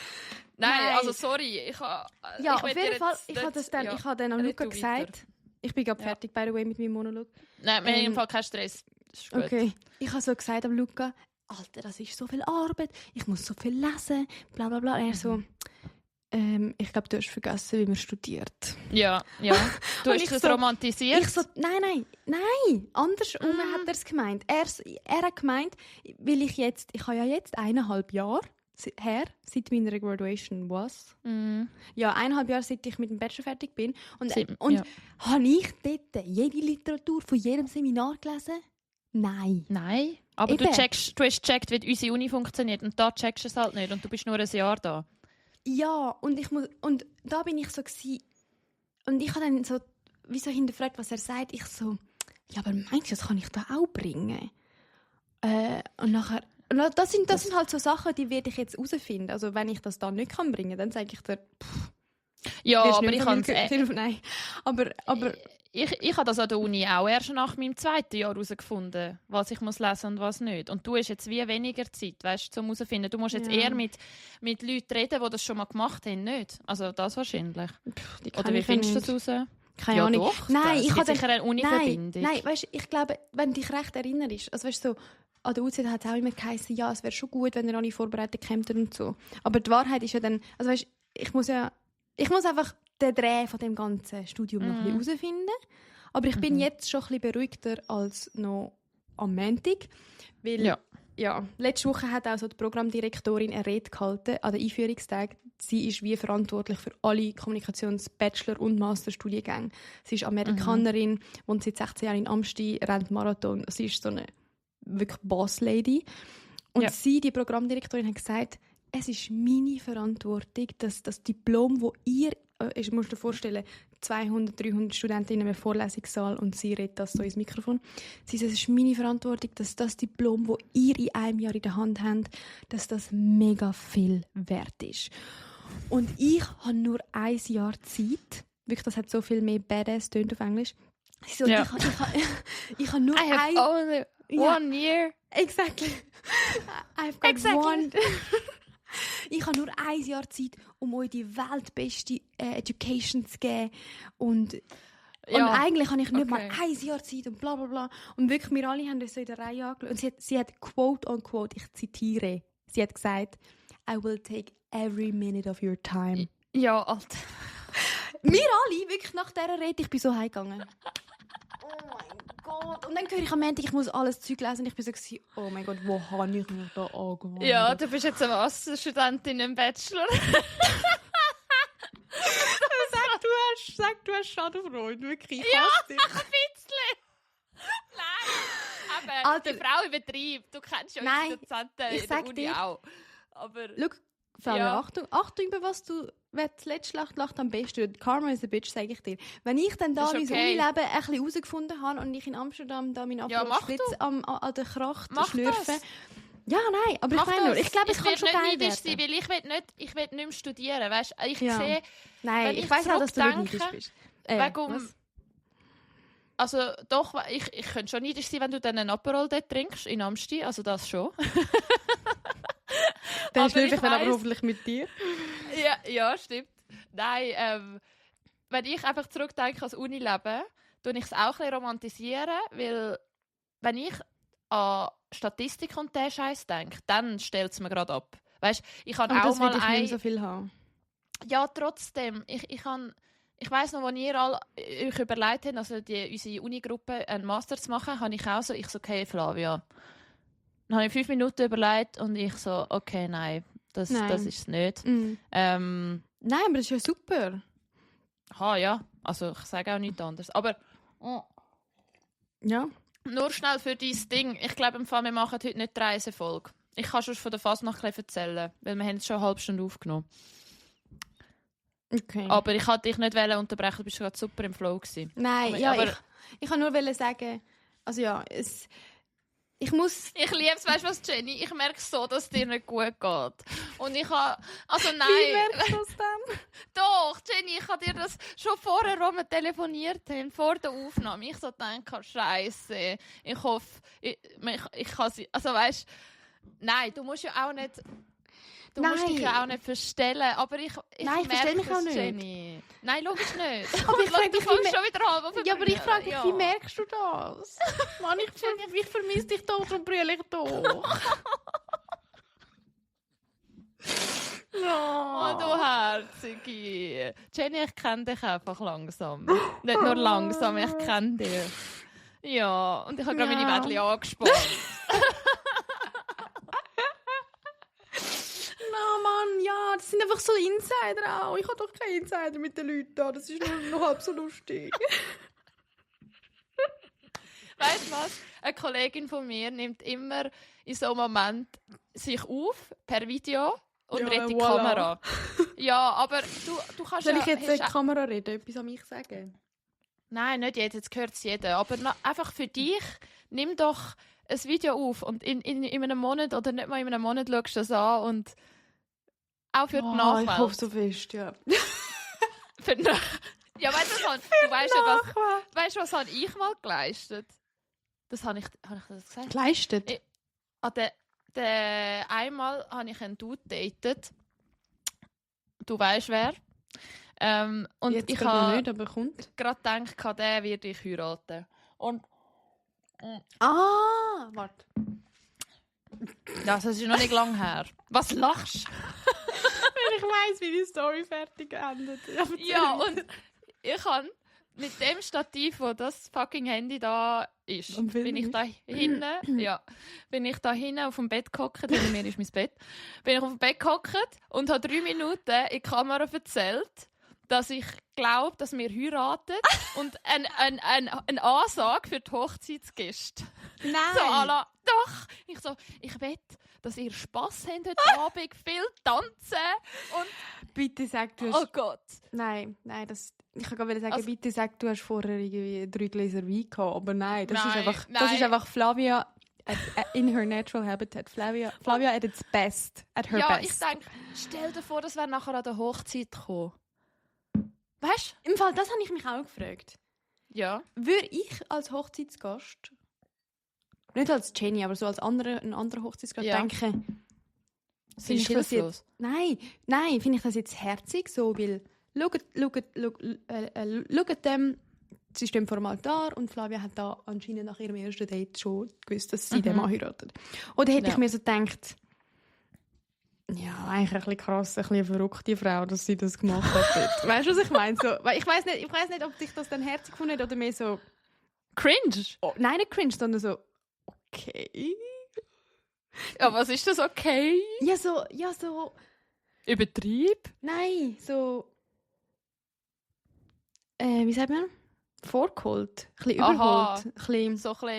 Nein, also sorry. Auf jeden Fall, ich habe dann am Luca gesagt, ich bin gerade fertig, by the way, mit meinem Monolog. Nein, wir haben im Fall keinen Stress. Das ist gut. Okay. Ich habe so gesagt am Luca, Alter, das ist so viel Arbeit, ich muss so viel lesen, bla bla bla. Er so... ich glaube, du hast vergessen, wie man studiert. Ja. Du hast es romantisiert. Ich so, nein. Andersrum hat er es gemeint. Er hat gemeint, weil ich habe ja jetzt 1,5 Jahre her, seit meiner Graduation was. Ja, 1,5 Jahre, seit ich mit dem Bachelor fertig bin. Und habe ich dort jede Literatur von jedem Seminar gelesen? Nein. Aber du hast gecheckt, wie unsere Uni funktioniert. Und da checkst du es halt nicht. Und du bist nur ein Jahr da. Ja, und da bin ich so gewesen, und ich habe dann so, wie so hinterfragt, was er sagt. Ich so, ja, aber meinst du, das kann ich da auch bringen? Und nachher, das sind halt so Sachen, die werde ich jetzt herausfinden. Also wenn ich das da nicht kann bringen, dann sage ich dir, ja, aber ich kann es... Nein, aber... Ich habe das an der Uni auch erst nach meinem 2. Jahr herausgefunden, was ich muss lesen und was nicht. Und du hast jetzt wie weniger Zeit, weißt, um herauszufinden. Du musst jetzt eher mit Leuten reden, die das schon mal gemacht haben, nicht? Also das wahrscheinlich. Oder wie findest du das raus? Keine Ahnung. Doch, nein, ich habe sicher eine Uni-Verbindung. Nein, weißt, ich glaube, wenn du dich recht erinnerst, also weißt, so, an der UZ hat es auch immer geheißen, ja, es wäre schon gut, wenn ihr alle vorbereitet kämt und so. Aber die Wahrheit ist ja dann, also weißt, ich muss einfach den Dreh von dem ganzen Studium noch ein bisschen herausfinden. Aber ich bin jetzt schon ein bisschen beruhigter als noch am Montag. Weil, letzte Woche hat auch so die Programmdirektorin eine Rede gehalten an den Einführungstag. Sie ist wie verantwortlich für alle Kommunikations-Bachelor- und Masterstudiengänge. Sie ist Amerikanerin, wohnt seit 16 Jahren in Amsti, rennt Marathon. Sie ist so eine wirklich Boss-Lady. Und sie, die Programmdirektorin, hat gesagt, es ist meine Verantwortung, dass das Diplom, das ihr, ich muss dir vorstellen, 200, 300 Studentinnen im Vorlesungssaal und sie redet das so ins Mikrofon. Sie sagt, es ist meine Verantwortung, dass das Diplom, das ihr in einem Jahr in der Hand habt, dass das mega viel wert ist. Und ich habe nur 1 Jahr Zeit. Wirklich, das hat so viel mehr Badass tönt auf Englisch. So, ich habe nur one year. Exactly. I've got one. Ich habe nur 1 Jahr Zeit, um euch die weltbeste Education zu geben. Und eigentlich habe ich nicht mal 1 Jahr Zeit und bla bla bla. Und wirklich, wir alle haben das so in der Reihe angeschaut. Und sie hat quote on quote, ich zitiere, sie hat gesagt, I will take every minute of your time. Ja, Alter. Wir alle, wirklich nach dieser Rede, ich bin so heimgegangen. Oh mein Gott. Und dann höre ich am Ende, ich muss alles Zeug lesen. Und ich bin so, oh mein Gott, wo habe ich mich da angewandt? Ja, du bist jetzt eine Masterstudentin im Bachelor. Sag, du hast Schadenfreude, wirklich. Ja, ein bisschen. Nein, aber Alter, die Frau übertreibt. Du kennst ja unsere Dozenten in der Uni auch. Aber... Schau, Achtung, über was du zuletzt lacht am besten. Karma is a bitch, sage ich dir. Wenn ich dann da mein Unileben ein bisschen herausgefunden habe und ich in Amsterdam da meinen Abschluss an der Kracht schlürfe. Ja, nein, aber ich meine nur, ich glaube, es kann schon geil werden. Sein, weil ich will nicht mehr studieren, weißt? Ich sehe... Nein, ich weiss auch, dass du neidisch bist. Also doch, ich könnte schon neidisch sein, wenn du dann einen Aperol dort trinkst, in Amsti, also das schon. Dann schlürfe ich dann aber hoffentlich mit dir. Ja, stimmt. Nein, wenn ich einfach zurückdenke ans Unileben, tue ich es auch ein bisschen romantisieren, weil wenn ich an Statistik und den Scheiß denke, dann stellt es mir gerade ab. Weißt, ich habe auch mal nicht so viel haben. Ja, trotzdem. Ich weiss noch, als ihr alle euch überlegt habt, also unsere Unigruppe einen Master zu machen, habe ich auch so, okay, Flavia. Dann habe ich 5 Minuten überlegt und ich so, okay, nein, das ist es nicht. Nein, aber das ist ja super. Ja, also ich sage auch nichts anderes. Aber ja. Nur schnell für dein Ding. Ich glaube, wir machen heute nicht die Reisefolge. Ich kann schon von der Fasnacht erzählen, weil wir haben es schon eine halbe Stunde aufgenommen. Okay. Aber ich wollte dich nicht unterbrechen, du bist gerade super im Flow gewesen. Nein, ich kann nur sagen, also ja, ich liebe es, weißt du was, Jenny? Ich merke so, dass es dir nicht gut geht. Und ich habe... Also nein. Wie merkst du das dann? Doch, Jenny, ich habe dir das schon vorher, als wir telefoniert haben, vor der Aufnahme. Ich so denke, Scheiße. Ich hoffe, ich kann sie... Also weißt du, nein, du musst ja auch nicht... Du musst dich ja auch nicht verstellen, aber ich verstelle mich auch nicht. Jenny. Nein, logisch nicht. Aber ich frage dich, schon wieder halb. Ja, aber ich frage dich, wie merkst du das? Mann, ich vermisse dich doch und brülle ich doch. Oh, du Herzige. Jenny, ich kenne dich einfach langsam. Nicht nur langsam, ich kenne dich. Ja, und ich habe gerade meine Mädchen angespannt. Oh Mann, ja, das sind einfach so Insider auch. Ich habe doch keine Insider mit den Leuten da. Das ist nur noch halb so lustig. Weißt du was? Eine Kollegin von mir nimmt immer in so einem Moment sich auf per Video und redet die Kamera. Ja, aber du kannst Soll ich jetzt in die Kamera reden? Etwas an mich sagen? Nein, nicht jeder. Jetzt hört es jeder. Aber einfach für dich, nimm doch ein Video auf und in einem Monat oder nicht mal in einem Monat schaust du das an und auch für die Nachwelt. Ich hoffe so fest, ja. Ja, weißt du, was habe ich mal geleistet? Das habe ich das gesagt? Geleistet? Einmal habe ich einen Dude datet. Du weißt wer. Und jetzt ich habe nicht, aber kommt. Gerade gedacht, den werde ich heiraten. Und warte. Das ist noch nicht lange her. Was lachst du? Weil ich weiss, wie die Story fertig endet. Ja, und ich habe mit dem Stativ, wo das fucking Handy da ist, bin ich da hinten auf dem Bett gehockt, hinter mir ist mein Bett, bin ich auf dem Bett gehockt und habe 3 Minuten in die Kamera erzählt, dass ich glaube, dass wir heiraten und eine Ansage für die Hochzeitsgäste. Nein! So, Ala, doch! Ich wette, dass ihr Spass habt heute Abend, viel tanzen und... Bitte sag, du hast... Oh Gott! Nein, ich kann gerade sagen, bitte sag, du hast vorher irgendwie 3 Gläser Wein gehabt, aber nein, das ist einfach Flavia in her natural habitat. Flavia at its best, at her best. Ja, ich denke, stell dir vor, das wäre nachher an der Hochzeit gekommen. Weißt du? Im Fall, das habe ich mich auch gefragt. Ja. Würde ich als Hochzeitsgast, nicht als Jenny, aber so als ein anderer Hochzeitsgast denken, finde ich das jetzt... Nein, finde ich das jetzt herzig, so, weil schaut dem, sie stehen vor dem Altar und Flavia hat da anscheinend nach ihrem ersten Date schon gewusst, dass sie den Mann heiratet. Oder hätte ich mir so gedacht, ja, eigentlich ein bisschen krass, ein bisschen eine verrückte Frau, dass sie das gemacht hat. Weißt du, was ich meine? So, weil ich weiss nicht, ob dich das dann herzig gefunden hat oder mehr so... Cringe? Oh, nein, nicht cringe, sondern so... Okay. Ja, was ist das okay? Ja, so... Übertrieb? Nein, so... wie sagt man? Vorgeholt. Ein bisschen überholt. Ein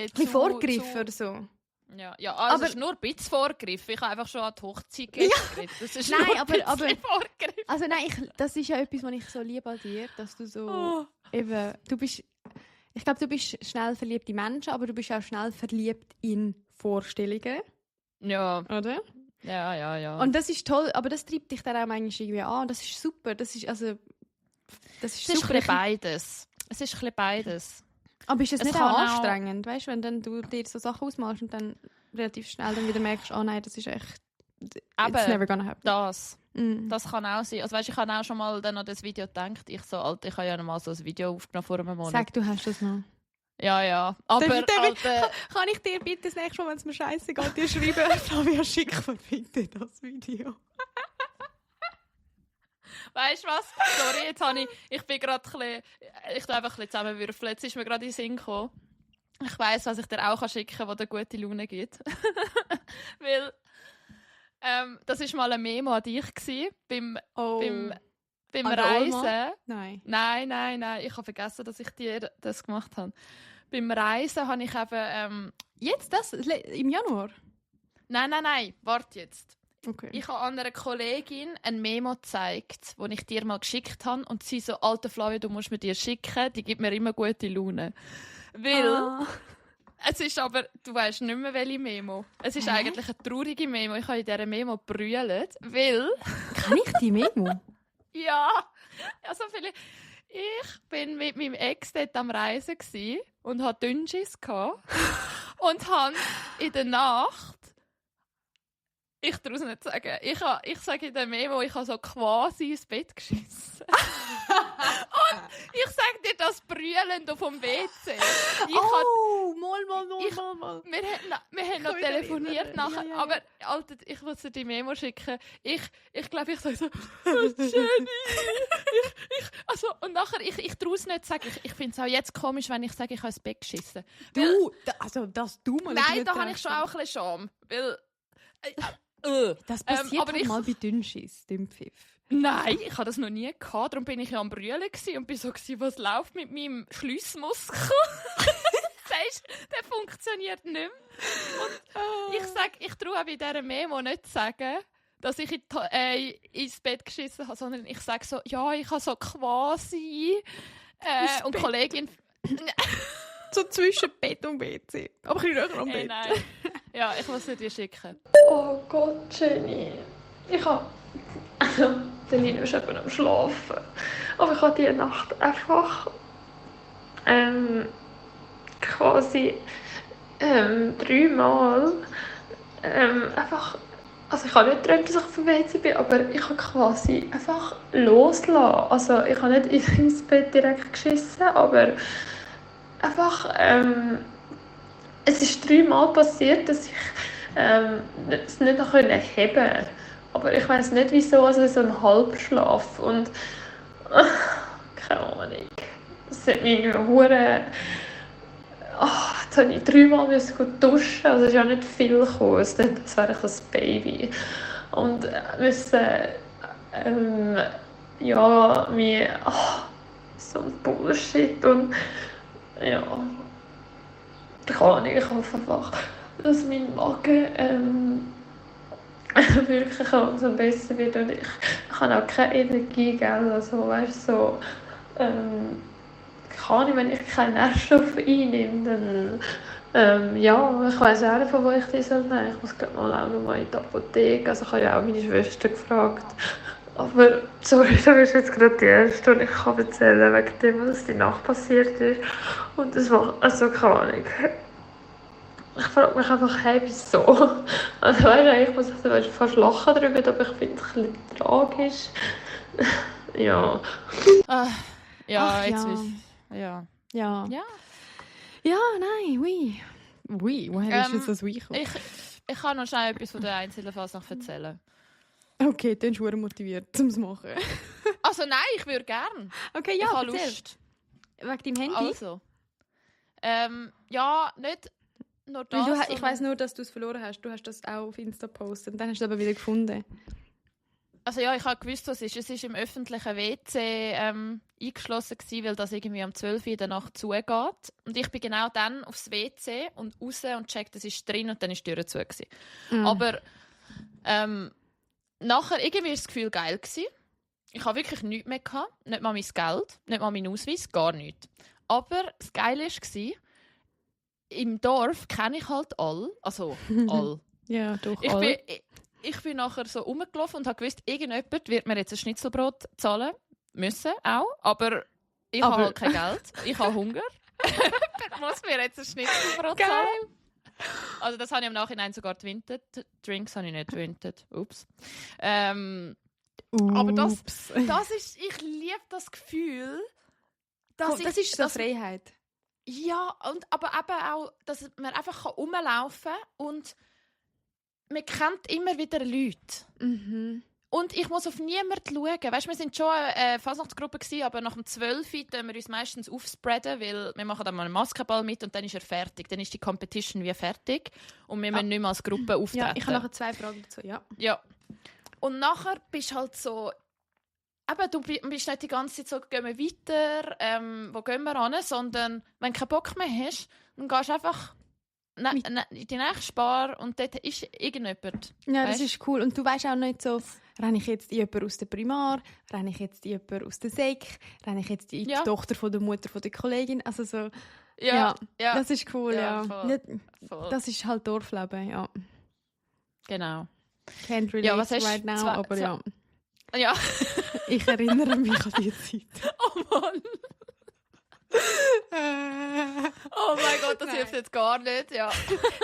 bisschen vorgegriffen oder so. Ja, also aber es ist nur ein bisschen vorgegriffen. Ich habe einfach schon an die Hochzeit geredet. Das ist nur ein bisschen vorgegriffen. Also nein, das ist ja etwas, was ich so liebe an dir, dass du so... Eben, ich glaube, du bist schnell verliebt in Menschen, aber du bist auch schnell verliebt in Vorstellungen. Ja. Oder? Ja. Und das ist toll, aber das treibt dich dann auch manchmal irgendwie an. Das ist super. Das ist super. Es ist ein bisschen beides. Aber ist es nicht auch anstrengend, weißt, wenn dann du dir so Sachen ausmalst und dann relativ schnell dann wieder merkst, oh nein, das ist echt... Aber it's never gonna happen. Das kann auch sein. Also weißt, ich habe auch schon mal dann an das Video gedacht. Ich habe ja noch mal so ein Video aufgenommen vor einem Monat. Sag, du hast das noch. Ja. Aber kann ich dir bitte das nächste Mal, wenn es mir scheiße geht, dir schreiben, Flavia, schick mir bitte das Video. Weißt du was? Sorry, jetzt ich bin gerade ein bisschen... Ich tue einfach ein bisschen zusammenwürfeln. Jetzt ist mir gerade in den Sinn gekommen. Ich weiss, was ich dir auch schreiben kann, was dir gute Laune gibt. Weil... das war mal ein Memo an dich beim Reisen. Nein. Ich habe vergessen, dass ich dir das gemacht habe. Beim Reisen habe ich eben... Jetzt das? Im Januar? Nein. Warte jetzt. Okay. Ich habe einer Kollegin ein Memo gezeigt, das ich dir mal geschickt habe. Und sie so, alte Flavia, du musst mir die schicken, die gibt mir immer gute Laune. Weil... Es ist aber, du weißt nicht mehr, welche Memo. Es ist eigentlich eine traurige Memo. Ich habe in dieser Memo gebrüllt, weil... Kann ich die Memo? Ja. Also ich bin mit meinem Ex dort am Reisen und hatte Dünnschiss gehabt. Und habe in der Nacht... Ich darf es nicht sagen. Ich sage in der Memo, ich habe so quasi ins Bett geschissen. Und ich sage dir das brüllend auf dem WC. Mal. Wir haben noch telefoniert nachher. Ja. Aber Alter, ich muss dir die Memo schicken. Ich glaube, ich sage so, Jenny. Und nachher, ich traue es nicht zu sagen. Ich finde es auch jetzt komisch, wenn ich sage, ich habe ins Bett geschissen. Dass du mal... Nein, da habe ich schon auch ein bisschen Scham. Weil... Das passiert aber mal bei Dünnschiss, Dünnpfiff. Nein, ich hatte das noch nie gehabt. Darum bin ich ja am Brüllen und bin so, was läuft mit meinem Schliessmuskel? Der funktioniert nicht mehr. Und ich traue bei dieser Memo nicht zu sagen, dass ich ins Bett geschissen habe, sondern ich sage so, ja, ich habe so quasi... und die Kollegin... So zwischen Bett und WC. Aber ein bisschen näher am Bett. Nein. Ja, ich muss dir schicken. Oh Gott, Jenny. Der Nino ist eben am Schlafen. Aber ich habe diese Nacht einfach quasi 3-mal einfach... Also ich habe nicht geträumt, dass ich auf dem WC bin, aber ich habe quasi einfach losgelassen. Also ich habe nicht ins Bett direkt geschissen, aber einfach... es ist 3-mal passiert, dass ich es nicht noch heben konnte. Aber ich weiss nicht wieso, also so ein Halbschlaf. Und keine Ahnung. Das hat mich irgendwie jetzt habe ich 3-mal duschen. Also es ist ja nicht viel gekommen. Das wäre ein Baby. Und müssen so ein Bullshit. Und ja. Ich hoffe einfach, dass mein Magen wirklich langsam besser wird und ich habe auch keine Energie, gell? Also weißt so, kann ich, wenn ich keine Nährstoffe einnehme, dann ja, ich weiss auch nicht, von wo ich die soll nehmen. Ich muss glaube mal auch noch mal in die Apotheke, also ich habe ja auch meine Schwester gefragt. Aber sorry, du bist jetzt gerade die Erste und ich kann erzählen wegen dem, was die Nacht passiert ist. Und das war, also keine Ahnung. Ich frage mich einfach, hey, wieso? Also weißt du, ich muss fast lachen darüber, aber ich finde es ein bisschen tragisch. Ja. Ja, Ach, jetzt ja. ist... Ja. Ja. Ja. Ja, nein, oui. Oui, woher ist jetzt das Oui gekommen? Ich kann noch schnell etwas von der einzelnen Fasnacht erzählen. Okay, dann bist du motiviert, um es zu machen. Also nein, ich würde gern. Okay, Ich ja, habe erzähl. Lust. Wegen deinem Handy? Also. Ja, nicht nur das. Weil ich weiss nur, dass du es verloren hast. Du hast das auch auf Insta gepostet. Und dann hast du es aber wieder gefunden. Also ja, ich habe gewusst, was es ist. Es war im öffentlichen WC eingeschlossen gewesen, weil das irgendwie um 12 Uhr in der Nacht zugeht. Und ich bin genau dann aufs WC und raus und checkt, es ist drin und dann ist die Tür zu gewesen. Aber nachher irgendwie war das Gefühl geil gewesen. Ich habe wirklich nichts mehr gehabt. Nicht mal mein Geld, nicht mal mein Ausweis, gar nichts. Aber das Geile war, im Dorf kenne ich halt alle. Also alle. Ja, doch, Ich bin nachher so rumgelaufen und habe gewusst, irgendjemand wird mir jetzt ein Schnitzelbrot zahlen müssen, auch. Aber ich habe halt kein Geld. Ich habe Hunger. Jemand muss mir jetzt ein Schnitzelbrot zahlen. Also das habe ich im Nachhinein sogar gewintet. Drinks habe ich nicht gewintet. Ups. Aber das ist... Ich liebe das Gefühl, das ist so Freiheit. Ja, aber eben auch, dass man einfach rumlaufen kann und man kennt immer wieder Leute. Mhm. Und ich muss auf niemanden schauen. Weißt, wir waren schon eine Fasnachtsgruppe, aber nach dem 12 Uhr tun wir uns meistens aufspreaden, weil wir machen dann mal einen Maskenball mit und dann ist er fertig. Dann ist die Competition wie fertig und wir müssen nicht mehr als Gruppe auftreten. Ja, ich habe nachher 2 Fragen dazu, ja. Und nachher bist du halt so... Eben, du bist nicht die ganze Zeit so, gehen wir weiter, wo gehen wir hin, sondern wenn du keinen Bock mehr hast, dann gehst du einfach in die nächste Bar und dort ist irgendjemand. Ja, das ist cool. Und du weißt auch nicht so, renne ich jetzt in jemanden aus der Primar, renne ich jetzt in jemanden aus der Sek, renne ich jetzt in die Tochter von der Mutter von der Kollegin. Also so, ja, das ist cool, ja. Voll. Das ist halt Dorfleben, ja. Genau. Can't relate was right now, aber ja. Ja. Ich erinnere mich an die Zeit. Oh Mann. Oh mein Gott, das hilft jetzt gar nicht, ja.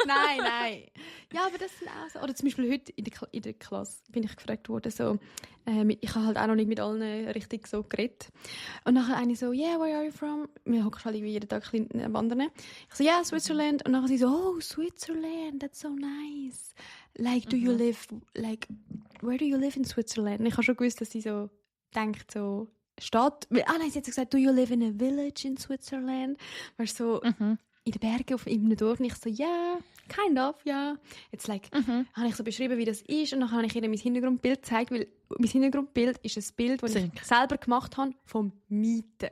Nein. Ja, aber das sind auch so. Oder zum Beispiel heute in der Klasse bin ich gefragt worden, so, ich habe halt auch noch nicht mit allen richtig so geredet. Und nachher eine so, yeah, where are you from? Wir hocken halt jeden Tag ein bisschen wandern. Ich so, yeah, Switzerland. Und nachher sie so, oh, Switzerland, that's so nice. Like, do you live, like, where do you live in Switzerland? Und ich habe schon gewusst, dass sie so denkt, so, Stadt. Nein, sie hat gesagt, do you live in a village in Switzerland? Weißt du, so in den Bergen, in einem Dorf. Und ich so, yeah, kind of, yeah. Jetzt habe ich so beschrieben, wie das ist. Und dann habe ich ihr mein Hintergrundbild gezeigt, weil mein Hintergrundbild ist ein Bild, das ich selber gemacht habe vom Mieten.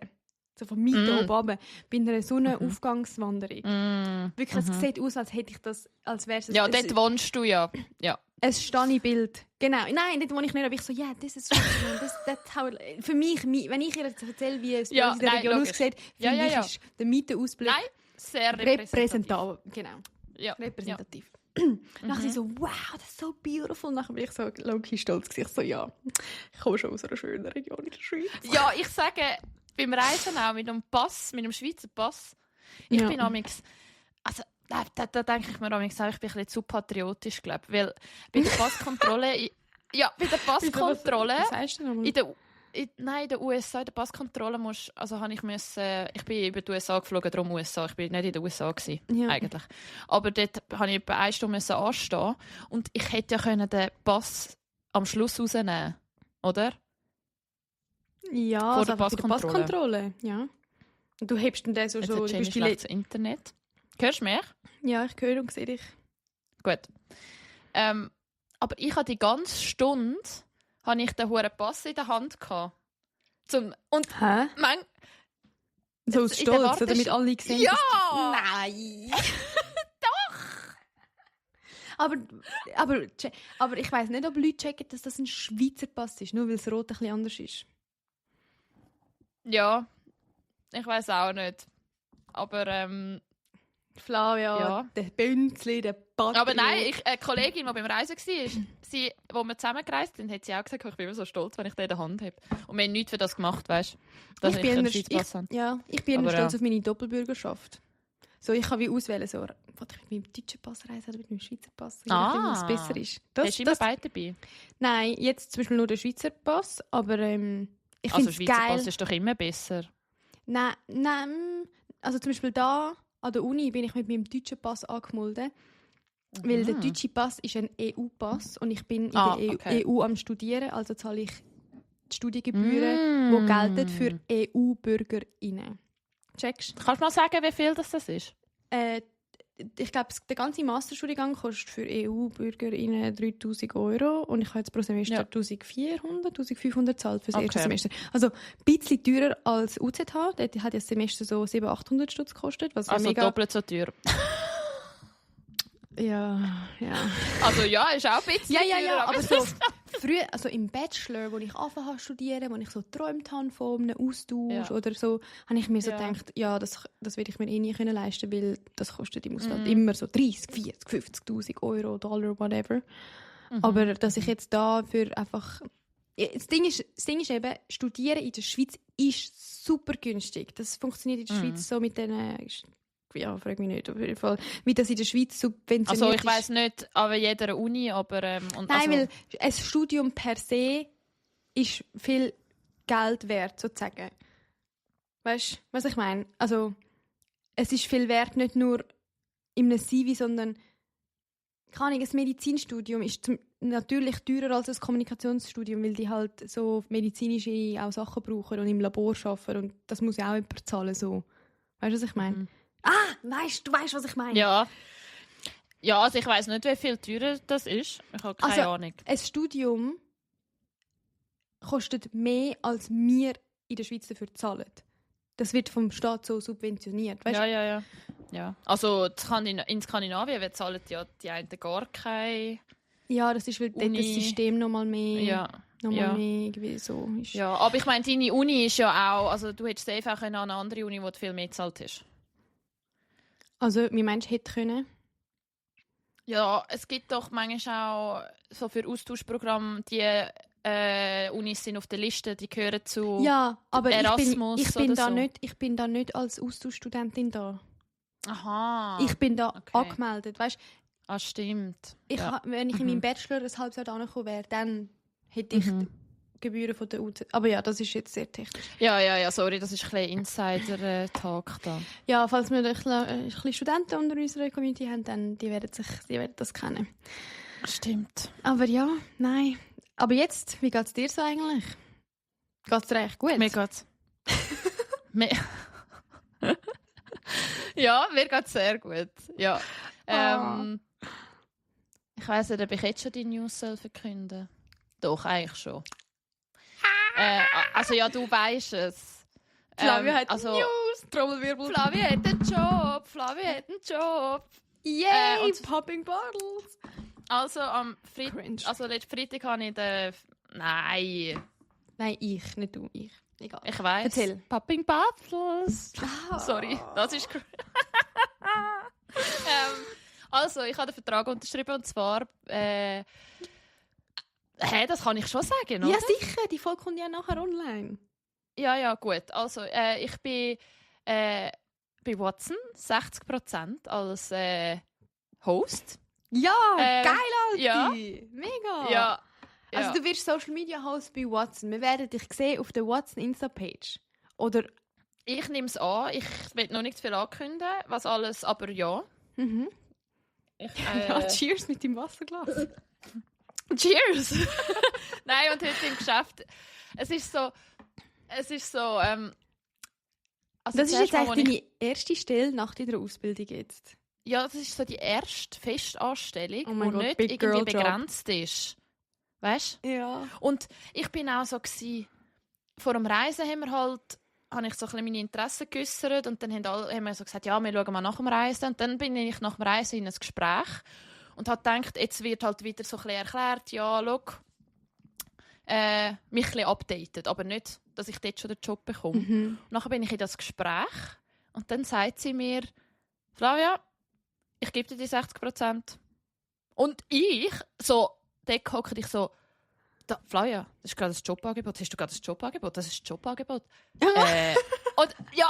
So vom Mieten oben runter. Bei einer Sonnenaufgangswanderung. Wirklich, es sieht aus, als hätte ich das, als wäre es... Ja, dort wohnst du ja. Ein Stani-Bild. Genau. Nein, dort wohne ich nicht, aber ich so, ja, das ist für mich, wenn ich ihr erzähle, wie es in der Region aussieht, für mich ist der Mietenausblick sehr repräsentativ. Genau. Ja. Repräsentativ. Nachher sie so, wow, das ist so beautiful. Und nachher bin ich so low-key stolz. Ich so, ja, ich komme schon aus einer schönen Region in der Schweiz. Ja, ich sage, beim Reisen auch mit dem Pass, mit dem Schweizer Pass, ich bin amigs, also da denke ich mir amigs auch, ich bin ein bisschen zu patriotisch, glaube ich. Weil bei der Passkontrolle, Was heißt denn in den USA, in der Passkontrolle ich bin über die USA geflogen, darum USA. Ich bin nicht in den USA gewesen, eigentlich. Aber dort musste ich etwa 1 Stunde anstehen. Und ich hätte ja den Pass am Schluss rausnehmen, oder? Ja, vor der Passkontrolle. Ja. Und du hebst den so du bist das Internet. Hörst du mich? Ja, ich höre und sehe dich. Gut. Aber ich hatte die ganze Stunde den hohen Pass in der Hand gehabt. Hä? So aus Stolz, damit alle sehen. Ja! Nein! Aber ich weiss nicht, ob Leute checken, dass das ein Schweizer Pass ist, nur weil das Rot ein bisschen anders ist. Ja, ich weiss auch nicht. Aber Flavia, ja. der Bünzli, der Patriot. Aber nein, eine Kollegin, die beim Reisen war, wo wir zusammen gereist sind, hat sie auch gesagt, ich bin immer so stolz, wenn ich den in der Hand habe. Und wir haben nichts für das gemacht, weißt du? Dass ich einen Schweizer Pass habe. Ich bin stolz auf meine Doppelbürgerschaft. So, ich kann wie auswählen, so, will ich mit meinem deutschen Pass reisen oder mit meinem Schweizer Pass, was besser ist. Hast du immer beide dabei? Nein, jetzt zum Beispiel nur der Schweizer Pass, aber ich finde es also Schweizer geil. Pass ist doch immer besser. Nein, also zum Beispiel da an der Uni bin ich mit meinem deutschen Pass angemeldet, weil der deutsche Pass ist ein EU-Pass und ich bin in der EU am Studieren, also zahle ich die Studiengebühren, die gelten für EU-BürgerInnen. Checkst? Kannst du mal sagen, wie viel das ist? Ich glaube, der ganze Masterstudiengang kostet für EU-BürgerInnen 3'000 € und ich habe jetzt pro Semester 1'400, 1'500 gezahlt für das erste Semester. Also ein bisschen teurer als UZH, dort hat das Semester so 700-800 Stutz gekostet. Was also mega... doppelt so teuer. Ja. Also ja, ist auch ein bisschen teurer. Aber so früher, also im Bachelor, wo ich angefangen habe zu studieren, wo ich so geträumt habe von einem Austausch oder so, habe ich mir so gedacht, ja, das werde ich mir eh nie leisten können, weil das kostet im Ausland immer so 30, 40, 50'000 €, Dollar, whatever. Aber dass ich jetzt da für einfach... Das Ding ist eben, Studieren in der Schweiz ist super günstig. Das funktioniert in der Schweiz so mit diesen... Ja, frag mich nicht, auf jeden Fall. Wie das in der Schweiz subventioniert ist. Also ich weiss nicht an jeder Uni, aber... Nein, weil ein Studium per se ist viel Geld wert, sozusagen. Weißt du, was ich meine? Also, es ist viel wert, nicht nur in einem CV, sondern ein Medizinstudium ist natürlich teurer als ein Kommunikationsstudium, weil die halt so medizinische auch Sachen brauchen und im Labor arbeiten und das muss ja auch jemand zahlen. So. Weißt du, was ich meine? Du weißt, was ich meine. Ja, also ich weiss nicht, wie viel teurer das ist. Ich habe keine Ahnung. Ein Studium kostet mehr, als wir in der Schweiz dafür zahlen. Das wird vom Staat so subventioniert. Weißt? Ja. Also in Skandinavien zahlen ja die einen gar keine. Ja, das ist, weil dort das System nochmal mehr. Mehr irgendwie so ist. Ja, aber ich meine, deine Uni ist ja auch. Also du hättest safe auch an eine andere Uni, wo du viel mehr gezahlt hast. Also, wie meinst du, hätte können? Ja, es gibt doch manchmal auch so für Austauschprogramme, die Unis sind auf der Liste, die gehören zu Erasmus. Ich bin da nicht als Austauschstudentin da. Aha. Ich bin da angemeldet, weißt? Ah, stimmt. Wenn ich in meinem Bachelor ein halbes Jahr angekommen wäre, dann hätte ich die Gebühren von der UZ. Aber ja, das ist jetzt sehr technisch. Ja, sorry, das ist ein bisschen Insider-Talk da. Ja, falls wir ein bisschen Studenten unter unserer Community haben, dann die werden das kennen. Stimmt. Aber ja, nein. Aber jetzt, wie geht es dir so eigentlich? Geht es dir eigentlich gut? Mir geht's. Ja, mir geht es sehr gut. Ja. Ich weiss nicht, ob ich jetzt schon die News verkünden soll. Doch, eigentlich schon. Also ja, du weisst es. Flavia hat News! Trommelwirbel. Flavia hat einen Job. Yay! Popping Bottles! Also letzten Freitag habe ich den... Nein, ich, nicht du, ich. Egal. Ich weiss. Erzähl. Popping Bottles. Sorry, das ist... Also, ich habe den Vertrag unterschrieben und zwar... das kann ich schon sagen, oder? Ja, sicher. Die Folge kommt ja nachher online. Ja, gut. Also, ich bin bei Watson 60% als Host. Ja, geil, Alter. Ja. Mega. Ja. Also du wirst Social Media Host bei Watson. Wir werden dich sehen auf der Watson Insta-Page. Oder? Ich nehme es an. Ich will noch nicht zu viel ankündigen, was alles, aber ja. Ja, cheers mit dem Wasserglas. Cheers! Nein, und heute im Geschäft. Es ist so. Also das ist jetzt eigentlich deine erste Stelle nach deiner Ausbildung jetzt? Ja, das ist so die erste Festanstellung, die nicht Big irgendwie begrenzt ist. Weißt du? Ja. Und ich bin auch so, vor dem Reisen haben wir halt habe ich so ein bisschen meine Interessen geäussert und dann haben wir so gesagt, ja, wir schauen mal nach dem Reisen. Und dann bin ich nach dem Reisen in ein Gespräch und habe gedacht, jetzt wird halt wieder so ein bisschen erklärt, ja, schau, mich ein bisschen updated, aber nicht, dass ich dort schon den Job bekomme. Und nachher bin ich in das Gespräch und dann sagt sie mir, Flavia, ich gebe dir die 60%. Und ich, so, dort hocke ich so, Flavia, das ist gerade das Jobangebot. Hast du gerade das Jobangebot? Das ist das Jobangebot. Und ja,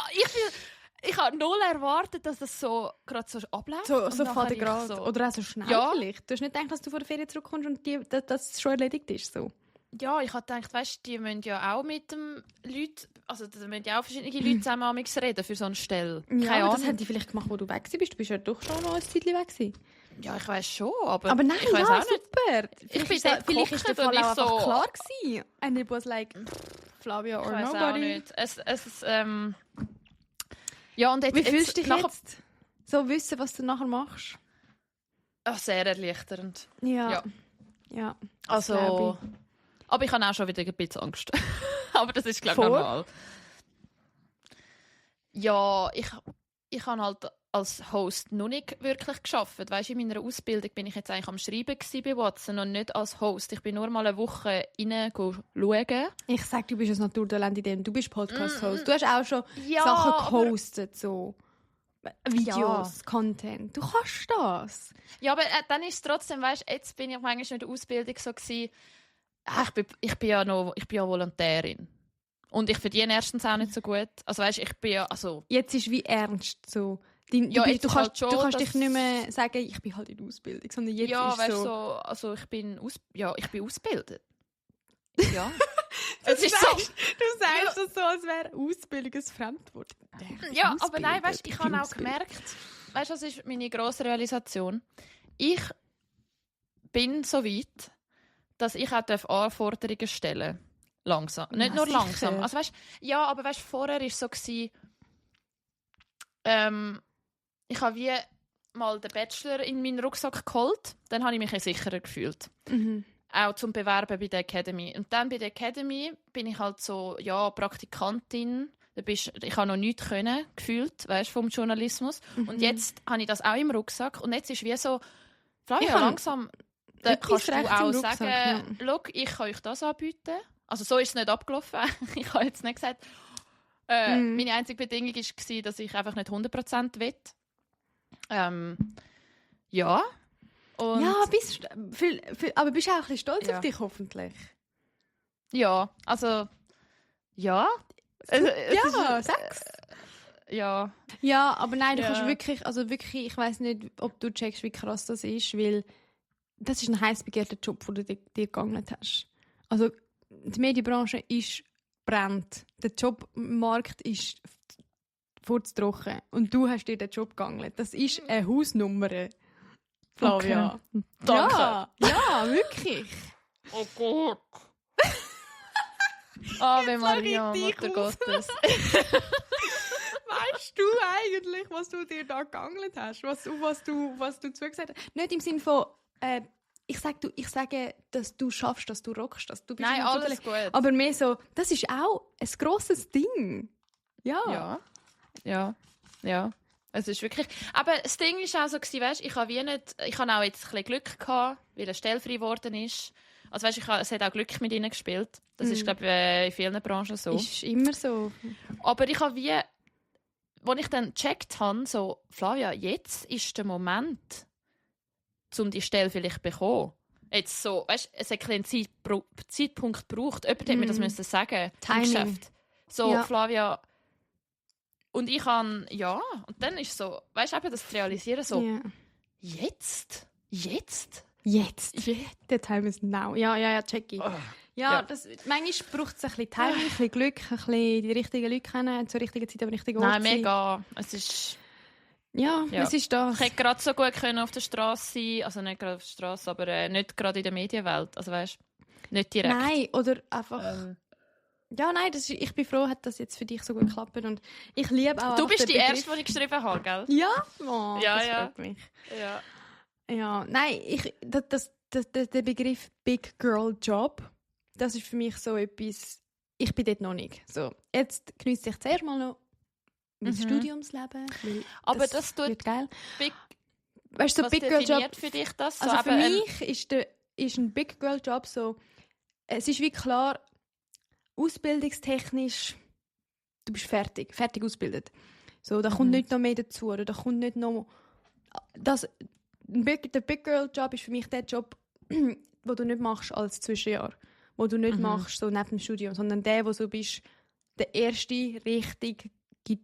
ich habe null erwartet, dass das so gerade so abläuft. So fährt gerade. So, oder auch so schnell vielleicht. Du hast nicht gedacht, dass du vor der Ferien zurückkommst und dass es schon erledigt ist. So. Ja, ich habe gedacht, weißt, die müssen ja auch mit dem Leuten, also da müssen ja auch verschiedene Leute zusammen reden für so eine Stelle. Keine Ahnung. Das haben die vielleicht gemacht, wo du weg warst. Du bist ja doch schon noch ein Zeitchen weg gewesen. Ja, ich weiss schon, aber nein, ich weiss auch super. Ich bin vielleicht ist der Fall auch so einfach klar gewesen. And it was like, Flavia or ich nobody. Auch nicht. Ja, und jetzt, wie fühlst du dich jetzt? So wissen, was du nachher machst? Ach, sehr erleichternd. Ja. Also, aber ich habe auch schon wieder ein bisschen Angst. Aber das ist, glaube ich, normal. Ja, ich habe halt als Host noch nicht wirklich gearbeitet. Weißt, in meiner Ausbildung bin ich jetzt eigentlich am Schreiben bei Watson und nicht als Host. Ich bin nur mal eine Woche rein schauen. Ich sage, du bist ein Naturtalent in dem. Du bist Podcast-Host. Du hast auch schon Sachen gehostet, so Videos, Content. Du kannst das. Ja, aber dann ist es trotzdem, weißt, jetzt bin ich manchmal in der Ausbildung so gewesen, ich bin ja Volontärin. Und ich verdiene erstens auch nicht so gut. Also weißt, ich bin ja, also... Jetzt ist wie ernst so. Du kannst dich nicht mehr sagen, ich bin halt in der Ausbildung, sondern jetzt ja, ist weißt, so... Also ich bin ausgebildet. Ja. Du sagst das so, als wäre Ausbildung ein Fremdwort. Ja, aber nein, weißt, ich habe auch gemerkt, weißt, das ist meine grosse Realisation. Ich bin so weit, dass ich auch Anforderungen stellen darf. Langsam. Nicht nur langsam. Also, weißt, ja, aber weißt, vorher war es so, ich habe wie mal den Bachelor in meinen Rucksack geholt. Dann habe ich mich sicherer gefühlt. Auch zum Bewerben bei der Academy. Und dann bei der Academy bin ich halt so, ja, Praktikantin. Ich habe noch nichts können, gefühlt, weißt, vom Journalismus. Und jetzt habe ich das auch im Rucksack. Und jetzt ist wie so, Flavia, langsam, da kannst du auch sagen, schau, ich kann euch das anbieten. Also so ist es nicht abgelaufen. Ich habe jetzt nicht gesagt, meine einzige Bedingung war, dass ich einfach nicht 100% will. Ja. Und ja, aber bist du auch ein bisschen stolz auf dich, hoffentlich? Ja, also, ja. Sag's. Ja. Ja, aber nein, du kannst wirklich, ich weiss nicht, ob du checkst, wie krass das ist, weil das ist ein heiß begehrter Job, den du dir gegangen hast. Also, die Medienbranche brennt. Der Jobmarkt ist furztrocken. Und du hast dir den Job gegangen. Das ist eine Hausnummer. Flavia. Okay. Danke. Ja, wirklich. Oh Gott. Ave Maria, Mutter Gottes. Weißt du eigentlich, was du dir da gegangen hast? Was du zugesagt hast? Nicht im Sinne von, ich sage, dass du schaffst, dass du rockst. Dass du bist. Nein, alles gut. Aber mehr so, das ist auch ein grosses Ding. Ja. Es ist wirklich... Aber das Ding war auch so, weißt, ich habe auch jetzt ein bisschen Glück gehabt, weil er stellfrei geworden ist. Also weißt, es hat auch Glück mit ihnen gespielt. Das ist, glaube ich, in vielen Branchen so. Ist immer so. Aber ich habe wie... Als ich dann gecheckt habe, so, Flavia, jetzt ist der Moment, um die Stelle vielleicht zu bekommen. Jetzt so, weißt, es hat einen Zeitpunkt gebraucht. Jemand hätte mir das müssen sagen. Timing. So, ja. Flavia... Und ich kann, ja, und dann ist so, weißt du, eben das zu realisieren, so, jetzt? The time is now. Ja, check ich. Ja. Manchmal braucht es ein bisschen Timing, ein bisschen Glück, ein bisschen die richtigen Leute kennen, zur richtigen Zeit am richtigen Ort sein. Nein, mega. Es ist... Ja, es ist das. Ich hätte gerade so gut können auf der Straße sein, also nicht gerade auf der Straße, aber nicht gerade in der Medienwelt, also weißt du, nicht direkt. Nein, oder einfach... Ja, nein, ich bin froh, hat das jetzt für dich so gut geklappt. Und ich liebe auch... Du bist die Erste, die ich geschrieben habe, gell? Ja, das freut mich. Ja, nein, der Begriff Big Girl Job, das ist für mich so etwas... ich bin dort noch nicht. So, jetzt genieße ich zuerst mal noch mein Studiumsleben. Aber das wird geil. Weißt du, so Big Girl Job für dich das? So, also für mich ist ein Big Girl Job so, es ist wie klar, ausbildungstechnisch, du bist fertig ausgebildet. So, da kommt nicht noch mehr dazu, oder da kommt nicht noch... der Big Girl Job ist für mich der Job, den du nicht machst als Zwischenjahr, wo du nicht machst so neben dem Studium, sondern der, wo so bist, der erste richtige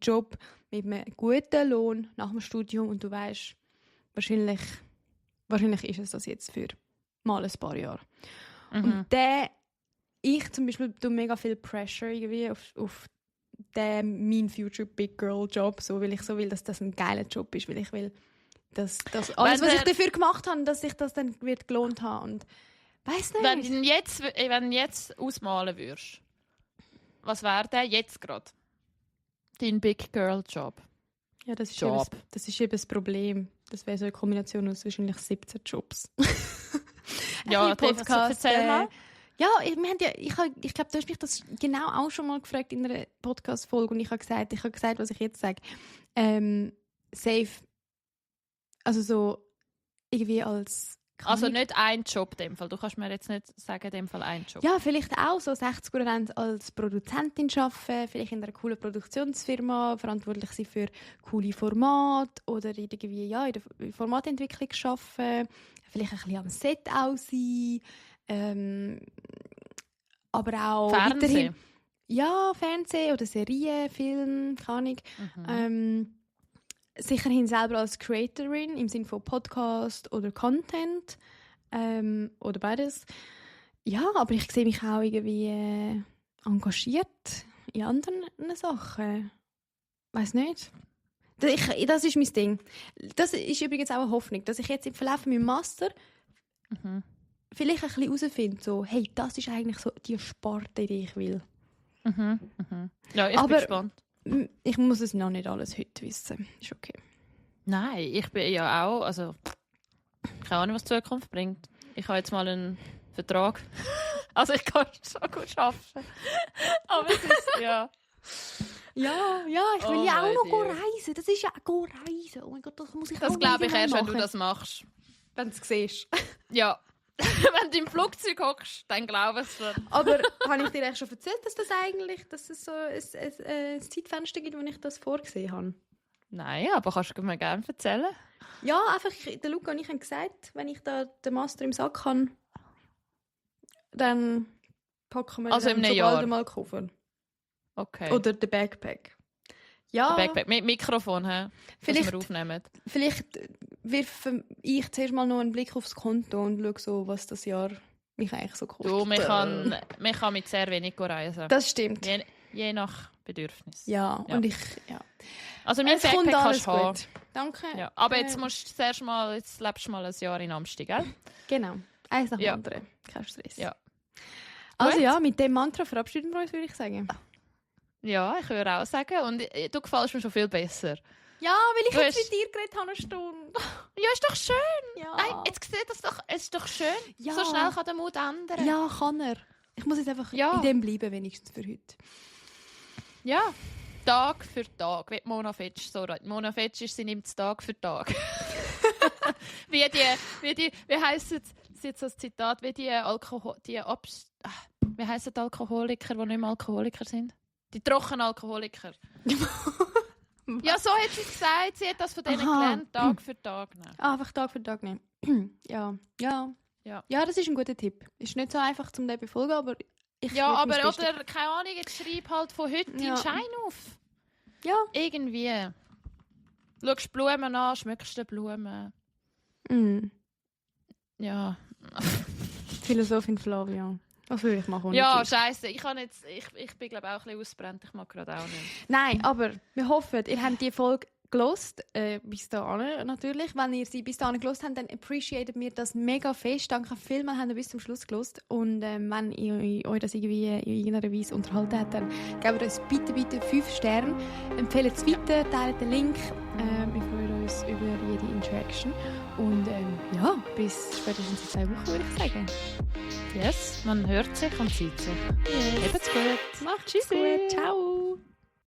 Job mit einem guten Lohn nach dem Studium und du weißt, wahrscheinlich ist es das jetzt für mal ein paar Jahre. Und ich zum Beispiel tue mega viel Pressure irgendwie auf den mein Future Big Girl Job, so, weil ich so will, dass das ein geiler Job ist, weil ich will, dass alles, was ich dafür gemacht habe, dass ich das dann wird gelohnt habe und weiss nicht. Wenn du jetzt ausmalen würdest, was wäre der jetzt gerade? Dein Big Girl Job? Ja, das ist eben das Problem. Das wäre so eine Kombination aus wahrscheinlich 17 Jobs. Ja, Podcast. Erzähl mal. Ja, ich glaube, du hast mich das genau auch schon mal gefragt in einer Podcast-Folge und ich habe gesagt, was ich jetzt sage. Safe. Also so irgendwie als... Also nicht ein Job in dem Fall. Du kannst mir jetzt nicht sagen, in dem Fall ein Job. Ja, vielleicht auch so 60% als Produzentin arbeiten, vielleicht in einer coolen Produktionsfirma, verantwortlich sein für coole Formate oder irgendwie in der Formatentwicklung arbeiten, vielleicht ein bisschen am Set auch sein, aber auch Fernsehen. Ja, Fernsehen oder Serien, Film, keine Ahnung. Sicherhin selber als Creatorin im Sinne von Podcast oder Content oder beides. Ja, aber ich sehe mich auch irgendwie engagiert in anderen Sachen. Weiss nicht. Das ist mein Ding. Das ist übrigens auch eine Hoffnung, dass ich jetzt im Verlauf meinem Master vielleicht ein bisschen herausfinde, so, hey, das ist eigentlich so die Sparte, die ich will. Ja, ich bin gespannt. Ich muss es noch nicht alles heute wissen. Ist okay. Nein, ich bin ja auch, also keine Ahnung, was die Zukunft bringt. Ich habe jetzt mal einen Vertrag. Also ich kann schon gut arbeiten. Aber es ist, ja. Ja, ich will ja auch noch reisen. Das ist ja reisen. Oh mein Gott, das muss ich das auch glaube ich erst, machen. wenn du das machst. Wenn du es siehst. Ja. Wenn du im Flugzeug hockst, dann glaube ich es schon. Aber habe ich dir eigentlich schon erzählt, dass es so ein Zeitfenster gibt, wo ich das vorgesehen habe? Nein, aber kannst du mir gerne erzählen? Ja, einfach, der Luca und ich haben gesagt, wenn ich da den Master im Sack habe, dann packen wir also dann so bald mal Koffer. Okay. Oder den Backpack. Ja. Der Backpack mit Mikrofon, dass wir aufnehmen. Vielleicht wirfe ich zuerst mal noch einen Blick aufs Konto und schaue so, was das Jahr mich eigentlich so kostet. Du, man kann mit sehr wenig reisen. Das stimmt. Je nach Bedürfnis. Ja, und also mein Backpack kannst du haben. Danke. Ja. Aber jetzt lebst du mal ein Jahr in Amsterdam, gell? Genau. Eins nach dem anderen. Kein Stress. Ja. Also ja, mit dem Mantra verabschieden wir uns, würde ich sagen. Ja, ich würde auch sagen. Und du gefällst mir schon viel besser. Ja, weil ich jetzt mit dir geredet habe, eine Stunde. Ja, ist doch schön. Ja. Nein, jetzt sieht das doch, es ist doch schön. Ja. So schnell kann der Mut ändern. Ja, kann er. Ich muss jetzt einfach in dem bleiben, wenigstens für heute. Ja, Tag für Tag, wie Mona Fetsch. So, Mona Fetsch ist, sie nimmt es Tag für Tag. wie heisst es jetzt das Zitat, wie wie heissen die Alkoholiker, die nicht mehr Alkoholiker sind? Die Trockenalkoholiker. Ja, so hat sie es gesagt. Sie hat das von denen gelernt, Tag für Tag nehmen. Einfach Tag für Tag nehmen. Ja, das ist ein guter Tipp. Ist nicht so einfach zum Leben befolgen, aber oder keine Ahnung, jetzt schreib halt von heute deinen Schein auf. Ja. Irgendwie. Schaust Blumen an, schmeckst du Blumen. Ja. Philosophin Flavia. Was will ich machen? Ja, scheiße. Ich bin glaube auch ein bisschen ausgebrannt. Ich mag gerade auch nicht. Nein, aber wir hoffen, ihr habt die Folge gehört. Bis dahin natürlich. Wenn ihr sie bis dahin gehört habt, dann appreciaten wir das mega fest. Danke vielmals, habt ihr bis zum Schluss gehört. Und wenn ihr euch das irgendwie in irgendeiner Weise unterhalten habt, dann gebt uns bitte 5 Sterne. Empfehlt es weiter, teilt den Link. Wir freuen uns über jede Interaction. Und bis spätestens in 2 Wochen, würde ich sagen. Yes, man hört sich und sieht sich. Yes. Habt's gut. Macht's gut. Ciao.